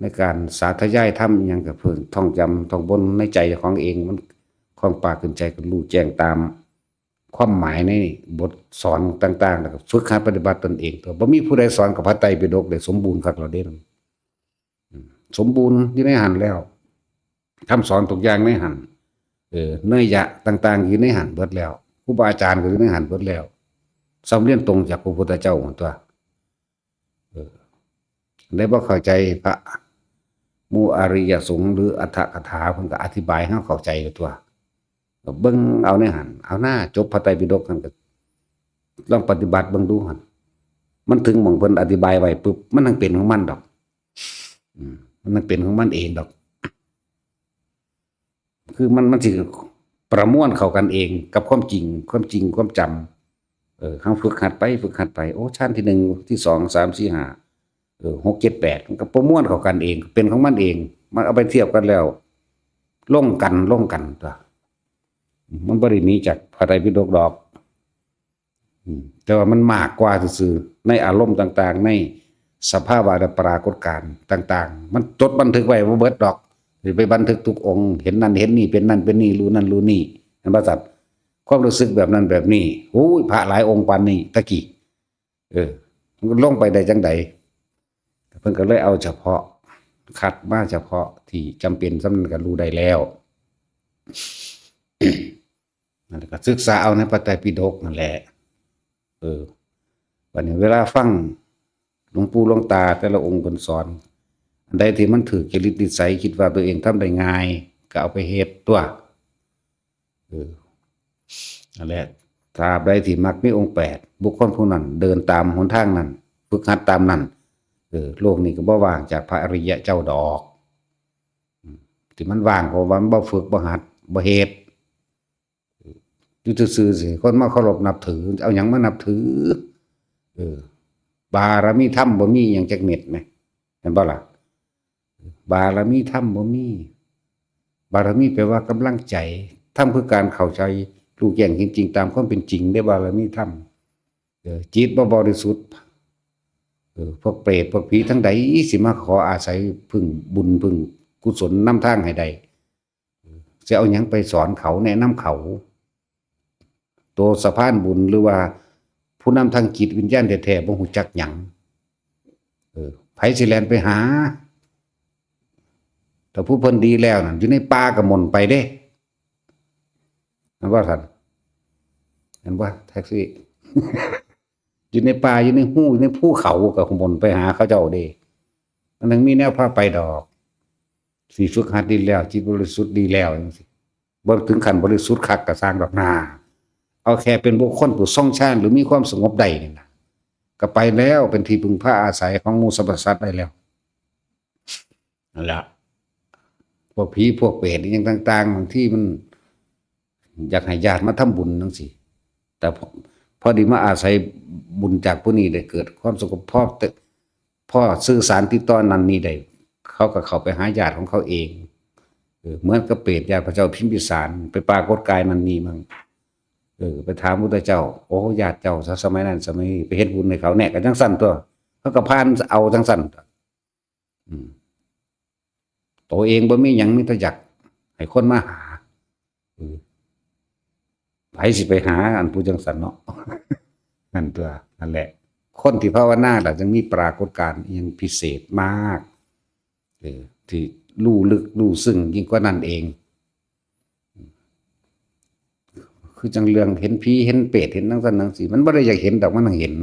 ในการสาธยายธรรมอิหยังก็เพิ่งท่องจำท่องบนในใจเจ้าของเอง มันคล่องปากขึ้นใจ ก็รู้แจ้งตามความหมายในบทสอนต่างๆ แล้วก็ฝึกหัดปฏิบัติตนเองตั๊ว บ่มีผู้ใดสอนกับพระไตรปิฎกได้สมบูรณ์คักแล้วเด้ อืม สมบูรณ์อยู่ในหั้นแล้ว คำสอนทุกอย่างในหั้น เออ นัยยะต่างๆ อยู่ในหั้นเบิดแล้ว ครูบาอาจารย์ก็อยู่ในหั้นเบิดแล้ว ซ้ำเรียนตรงจากพระพุทธเจ้าตั๊ว เออ ได้บ่เข้าใจพระ หมู่อริยสงฆ์หรืออรรถกถา เพิ่นก็อธิบายให้เฮาเข้าใจตั๊ว ก็เบิ่งเอาในหั้น เอาหน้า จบพระไตรปิฎกหั้นก็ลองปฏิบัติเบิ่งดูหั้น มันถึงหม่องเพิ่นอธิบายไว้ปุ๊บ มันทั้งเป็นของมันดอก อืม มันทั้งเป็นของมันเองดอก คือมัน มันสิประมวลเข้ากันเองกับความจริง ความจริง ความจำ เออ เฮาฝึกหัดไป ฝึกหัดไป โอ้ ชั้นที่หนึ่ง ที่สอง สาม สี่ ห้า เออ หก เจ็ด แปด มันก็ประมวลเข้ากันเอง เป็นของมันเอง มันเอาไปเทียบกันแล้ว ลงกัน ลงกันตั๊ว มันบ่ได้หนีจากพระไตรปิฎกดอก อืม แต่ว่ามันมากกว่าซื่อๆ ในอารมณ์ต่างๆ ในสภาวะและปรากฏการณ์ต่างๆ มันจดบันทึกไว้บ่เบิดดอก สิไปบันทึกทุกองค์ เห็นนั่นเห็นนี่ เป็นนั่นเป็นนี่ รู้นั่นรู้นี่ เห็นบ่สัตว์ ความรู้สึกแบบนั้นแบบนี้ โอ้ย พระหลายองค์ปานนี้ ตะกี้ เออ มันลงไปได้จังใด เพิ่นก็เลยเอาเฉพาะ คัดมาเฉพาะที่จำเป็น ส่ำนั้นก็รู้ได้แล้ว นั่นก็ศึกษาเอาในพระไตรปิฎกนั่นแหละ เออ บัดนี้เวลาฟังหลวงปู่หลวงตาแต่ละองค์เพิ่นสอน อันใดที่มันถูกจริตนิสัย คิดว่าตัวเองทำได้ง่าย ก็เอาไปเฮ็ดตั๊ว เออ นั่นแหละ ตราบใดที่มรรคมีองค์แปด บุคคลผู้นั้นเดินตามหนทางนั้น ฝึกหัดตามนั้น เออ โลกนี้ก็บ่ว่างจากพระอริยะเจ้าดอก อืม ที่มันว่างเพราะว่ามันบ่ฝึก บ่หัด บ่เฮ็ด อยู่ซื่อๆ สิ คนมาเคารพนับถือ เอาหยังมานับถือ เออ บารมีธรรมบ่มีหยังจักเม็ดแหม เห็นบ่ล่ะ บารมีธรรมบ่มี บารมีแปลว่ากำลังใจ ธรรมคือการเข้าใจ รู้แจ้งเห็นจริงตามความเป็นจริงเด้ บารมีธรรม เออ จิตบ่บริสุทธิ์ เออ พวกเปรต พวกผีทั้งใดสิมาขออาศัยพึ่งบุญพึ่งกุศลนำทางให้ได้ สิเอาหยังไปสอนเขา แนะนำเขา ตัวสะพานบุญหรือว่าผู้นำทางจิตวิญญาณแท้ๆ บ่ฮู้จักหยัง เออ ไผสิแล่นไปหา แต่ผู้เพิ่นดีแล้วนั่น อยู่ในป่าก็หม่นไปเด้ แม่นบ่ท่าน แม่นบ่แท็กซี่ อยู่ในป่า อยู่ในฮู อยู่ในภูเขาก็หม่นไปหาเขาเจ้าเด้ มันยังมีแนวพาไปดอก สิฝึกหัดดีแล้ว จิตบริสุทธิ์ดีแล้วจังซี้ บ่ถึงขั้นบริสุทธิ์คักก็ซ่างดอกนา เอาแค่เป็นบุคคลผู้ทรงฌานหรือมีความสงบได้นี่นะ ก็ไปแล้ว เป็นที่พึ่งพาอาศัยของหมู่สรรพสัตว์ได้แล้ว นั่นแหละ พวกผีพวกเปรตอิหยังต่างๆ บางทีมันอยากให้ญาติมาทำบุญจังซี้ แต่พอ พอดีมาอาศัยบุญจากผู้นี้ได้เกิดความสงบ พอแต่ พอสื่อสารติดต่อนั่นนี่ได้ เขาก็เข้าไปหาญาติของเขาเอง เออ เหมือนกับเปรตญาติพระเจ้าพิมพิสาร ไปปรากฏกายนั่นนี่มั่ง เออ ไปถามพุทธเจ้า โอ้ ญาติเจ้าสมัยนั้นสมัยนี้ ไปเฮ็ดบุญให้เขาแน่ ก็จังซั่นตั๊ว เขาก็ผ่านเอาจังซั่นตั๊ว อืม ตัวเองบ่มีหยัง มีแต่อยากให้คนมาหา เออ ไผสิไปหาอันผู้จังซั่นเนาะ นั่นตั๊ว นั่นแหละ คนที่ภาวนาล่ะ จึงมีปรากฏการณ์อิหยังพิเศษมาก เออ ที่รู้ลึกรู้ซึ้งยิ่งกว่านั้นเอง คือจังเรื่องเห็นผีเห็นเปรตเห็นจังซั่นจังซี้ มันบ่ได้อยากเห็นดอก มันเห็น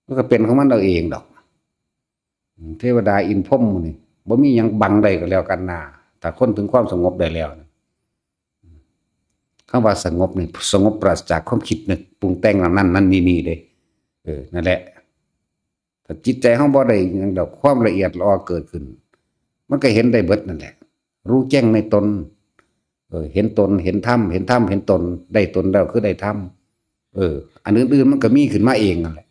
มันก็เป็นของมันเอาเองดอก เทวดาอินทร์พรหมหมู่นี่ บ่มีหยังบังได้ก็แล้วกันนา ถ้าคนถึงความสงบได้แล้วนะ คำว่าสงบนี่ สงบปราศจากความคิดนึกปรุงแต่งนั่นนั่นนี่นี่เด้ เออ นั่นแหละ ถ้าจิตใจเฮาบ่ได้หยังดอก ความละเอียดลออเกิดขึ้น มันก็เห็นได้เบิดนั่นแหละ รู้แจ้งในตน เออ เห็นตน เห็นธรรม เห็นธรรม เห็นตน ได้ตนแล้วคือได้ธรรม เออ อันอื่นๆ มันก็มีขึ้นมาเองนั่นแหละ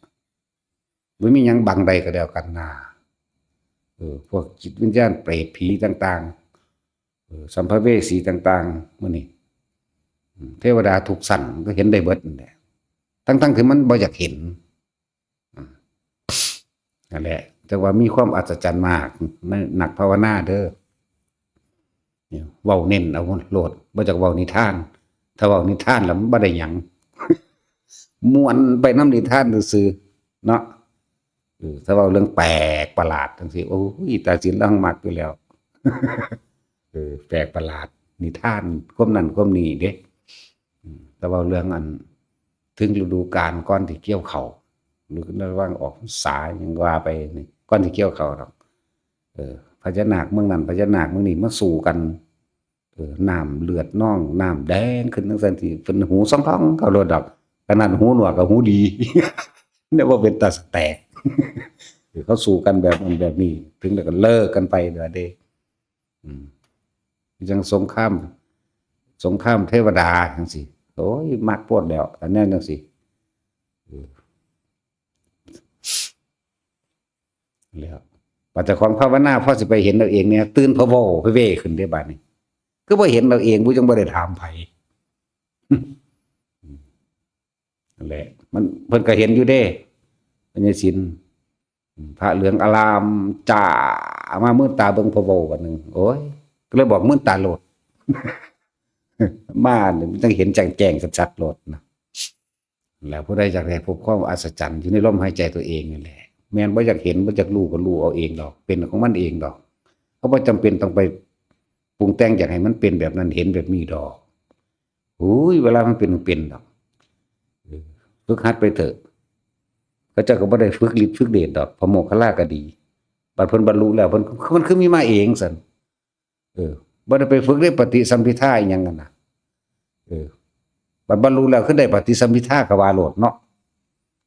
บ่มีหยังบังได้ก็แล้วกันนา เออ พวกจิตวิญญาณเปรตผีต่างๆ เออ สัมภเวสีต่างๆ มื้อนี้ อืม เทวดาทุกชั้นก็เห็นได้เบิดนั่นแหละ ทั้งๆ ที่มันบ่อยากเห็น อืม นั่นแหละ แต่ว่ามีความอัศจรรย์มากในนักภาวนาเด้อ เนี่ย เว้าเน้นเอาโลด บ่จักเว้านิทาน ถ้าเว้านิทานแล้วมันบ่ได้หยัง ม่วนไปนำนิทานซื่อๆ เนาะ เออ ถ้าเว้าเรื่องแปลกประหลาดจังซี้ โอ้ย ตาสินลาวมักอยู่แล้ว เออ แปลกประหลาด นิทาน ความนั้นความนี้เด้ อืม แต่เว้าเรื่องอัน ถึงฤดูกาลก่อนที่เกี่ยวข้าว หรือระหว่างออกพรรษาหยังว่าไปนี่ ก่อนที่เกี่ยวข้าวดอก เออ พญานาคเมืองนั้น พญานาคเมืองนี้มาสู้กัน เออ น้ำเลือดนอง น้ำแดงขึ้นจังซั่นสิ เพิ่นหูส่องๆ เขาโลดดอก ขนาดหูหนวกก็หูดี เนี่ยว่าเป็นตาสแตก เขาสู้กันแบบนั้นแบบนี้ ถึงแล้วก็เลิกกันไปเด้อเด้ อืม ยังสงคราม สงครามเทวดาจังซี่ โอ้ย มักโพดแล้ว อันนั้นจังซี่ เออ แล้ว บัดเจ้าของภาวนา พอสิไปเห็นเอาเองเนี่ย ตื่นพะเว้าพะเว้ขึ้นเด้บาดนี้ คือบ่เห็นเอาเอง ผู้จังบ่ได้ถามไผ นั่นแหละ มัน เพิ่นก็เห็นอยู่เด้ พญาศิลป์ พระเหลืองอาราม จ้า มามืดตาเบิ่งพะเว้าบัดหนึ่ง โอ้ย ก็เลยบอกมืดตาโลด มาเนี่ยมันจังเห็นแจ้งๆชัดๆโลดนะ แล้วผู้ใดอยากได้พบความอัศจรรย์อยู่ในลมหายใจตัวเองนั่นแหละ แม่นบ่อยากเห็น บ่อยากรู้ก็รู้เอาเองดอก เป็นของมันเองดอก เขาบ่จำเป็นต้องไปปรุงแต่งอยากให้มันเป็นแบบนั้น เห็นแบบนี้ดอก อุ้ย เวลามันเป็น มันเป็นดอก เออ ฝึกหัดไปเถอะ เขาเจ้าก็บ่ได้ฝึกฤทธิ์ฝึกเดชดอก พระโมคคัลลาก็ดี บัดเพิ่นบรรลุแล้ว เพิ่น มันคือมีมาเองซั่น เออ บ่ได้ไปฝึกได้ปฏิสัมภิทาอิหยังกันนะ เออ บัดบรรลุแล้วคือได้ปฏิสัมภิทาก็ว่าโลดเนาะ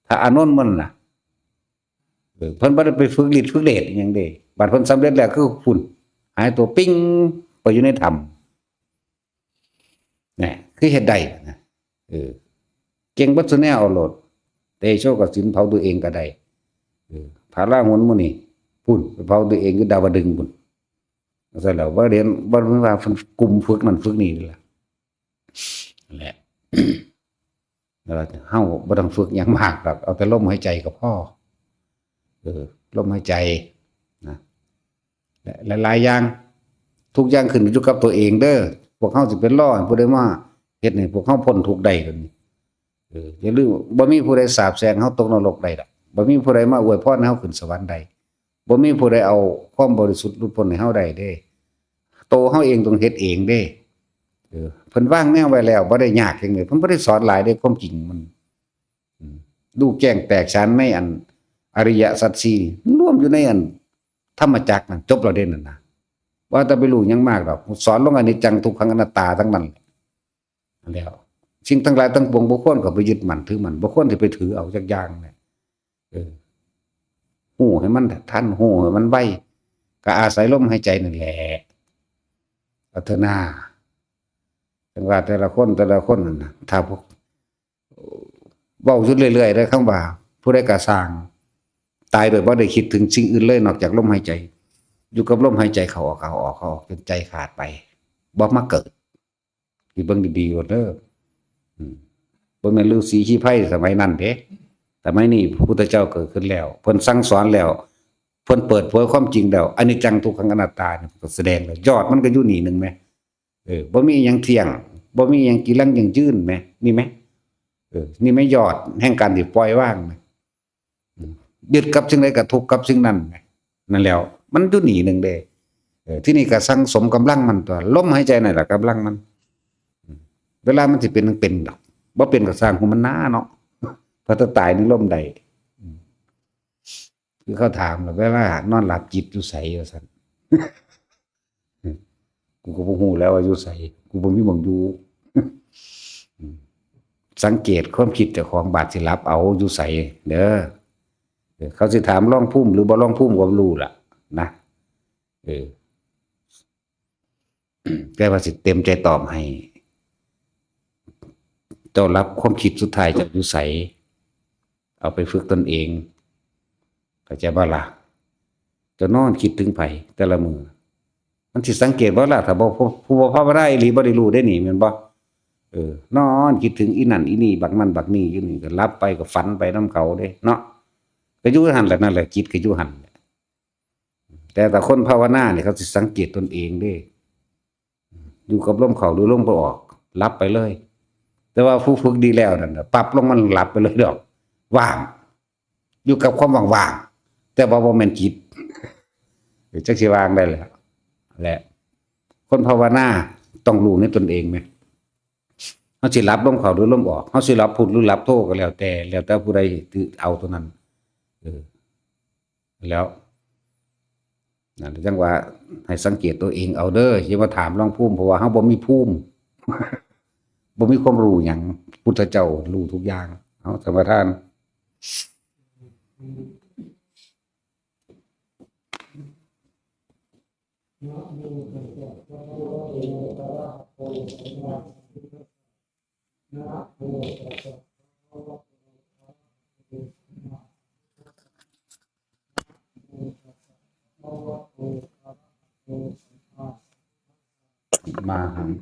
พระอานนท์มันน่ะ เออ เพิ่นบ่ได้ไปฝึกฤทธิ์ฝึกเดชอิหยังเด้ บัดเพิ่นสำเร็จแล้วคือพุ่น หายตัวปิ้งไปอยู่ในธรรม เนี่ย คือเฮ็ดได้นะ เออ เก่งเบิดซุแนวเอาโลด เตโชกสินเผาตัวเองก็ได้ เออ พระราหุลหมู่นี่ พุ่น ไปเผาตัวเองอยู่ดาวดึงส์พุ่น ซั่นแล้ว บ่เรียน บ่แม่นว่าเพิ่นกลุ่มฝึกนั่นฝึกนี่นี่ล่ะ นั่นแหละ แล้วเฮาบ่ต้องฝึกหยังมากดอก เอาแต่ลมหายใจก็พอ เออ ลมหายใจนะ และหลายๆอย่าง ทุกอย่างขึ้นอยู่กับตัวเองเด้อ พวกเฮาสิไปรอให้ผู้ใดมาเฮ็ดให้พวกเฮาพ้นทุกข์ได้เดี๋ยวนี้ เออ อย่าลืม บ่มีผู้ใดสาปแช่งเฮาตกนรกได้ดอก บ่มีผู้ใดมาอวยพรให้เฮาขึ้นสวรรค์ได้ บ่มีผู้ใดเอาความบริสุทธิ์หลุดพ้นให้เฮาได้เด้ โตเฮาเองต้องเฮ็ดเองเด้ เออ เพิ่นวางแนวไว้แล้ว บ่ได้ยากหยังเลย เพิ่นบ่ได้สอนหลายเด้ ความจริงมัน อืม รู้แจ้งแตกฉานในอันอริยสัจสี่ มันรวมอยู่ในอันธรรมจักรนั่น จบแล้วเด้นั่นนะ ว่าแต่ไปรู้หยังมากดอก สอนลงอนิจจังทุกขังอนัตตาทั้งนั้นแหละ แล้ว สิ่งทั้งหลายทั้งปวงบ่ควรก็ไปยึดมั่นถือมั่น บ่ควรสิไปถือเอาจักอย่างเนี่ย เออ ฮู้ให้มันทัน ฮู้ให้มันไว ก็อาศัยลมหายใจนั่นแหละ พัฒนา จังว่าแต่ละคน แต่ละคนนั่นน่ะ ถ้าพวก เว้าอยู่เรื่อยๆเด้อ คำว่า ผู้ใดก็ซ่าง ตายโดยบ่ได้คิดถึงสิ่งอื่นเลย นอกจากลมหายใจ อยู่กับลมหายใจเข้าออก เข้าออก เข้าออก จนใจขาดไป บ่มาเกิด คิดเบิ่งดีๆโลดเด้อ อืม บ่แม่นฤๅษีชีไพรสมัยนั้นเด้ สมัยนี้พระพุทธเจ้าเกิดขึ้นแล้ว เพิ่นสั่งสอนแล้ว เพิ่นเปิดเผยความจริงแล้ว อนิจจังทุกขังอนัตตาเนี่ย ก็แสดงแล้ว ยอดมันก็อยู่นี่หนึ่งแหม เออ บ่มีอิหยังเที่ยง บ่มีอิหยังจีรังยั่งยืนแหม นี่แหม เออ นี่แหมยอดแห่งการที่ปล่อยวางแหม อืม ยึดกับสิ่งใดก็ทุกข์กับสิ่งนั้นแหม นั่นแหล้ว มันอยู่นี่หนึ่งเด้ เออ ที่นี่ก็สั่งสมกำลังมันตัว ลมหายใจนั่นแหละกำลังมัน อืม เวลามันสิเป็นมันเป็นดอก บ่เป็นก็ซ่างหัวมันหน้าเนาะ เพราะถ้าตายนี่ลมใด อืม คือเขาถามล่ะ เวลานอนหลับจิตอยู่ไส ว่าซั่น กูก็บ่ฮู้แล้วว่าอยู่ไส กูบ่มีหม่องอยู่ อืม สังเกตความคิดเจ้าของ บาดสิหลับเอาอยู่ไสเด้อ เออ เขาสิถามรองภูมิหรือบ่รองภูมิก็บ่รู้ล่ะ นะ เออ แต่ว่าสิเต็มใจตอบให้ เจ้าหลับความคิดสุดท้ายเจ้าอยู่ไส เอาไปฝึกตนเอง เข้าใจบ่ล่ะ เจ้านอนคิดถึงไผแต่ละมื้อ มันสิสังเกตบ่ล่ะ ถ้าบ่ ผู้ ผู้บ่ภาวนาอีหลีบ่ได้รู้เด้นี่ แม่นบ่ เออ นอนคิดถึงอีนั่นอีนี่ บักนั่นบักนี่อยู่นี่ ก็หลับไปก็ฝันไปนำเขาเด้เนาะ ก็อยู่หั่นแหละ นั่นแหละ จิตก็อยู่หั่นแหละ แต่ถ้าคนภาวนานี่เขาสิสังเกตตนเองเด้ อยู่กับลมเข้าหรือลมบ่ออก หลับไปเลย แต่ว่าผู้ฝึกดีแล้วนั่นน่ะ ปั๊บลงมันหลับไปเลยดอก ว่าง อยู่กับความว่างๆ แต่ว่าบ่แม่นจิต จักสิวางได้แหละ และ คนภาวนาต้องรู้ในตนเองแหม เฮาสิหลับลมเข้าหรือลมออก เฮาสิหลับพุทหรือหลับโธก็แล้วแต่ แล้วแต่ผู้ใดถือเอาตัวนั้น เออ แล้ว นั่นจังว่าให้สังเกตตัวเองเอาเด้อ อย่ามาถามรองภูมิ เพราะว่าเฮาบ่มีภูมิ บ่มีความรู้หยัง พุทธเจ้ารู้ทุกอย่าง เอา ท่านประธาน มาหัง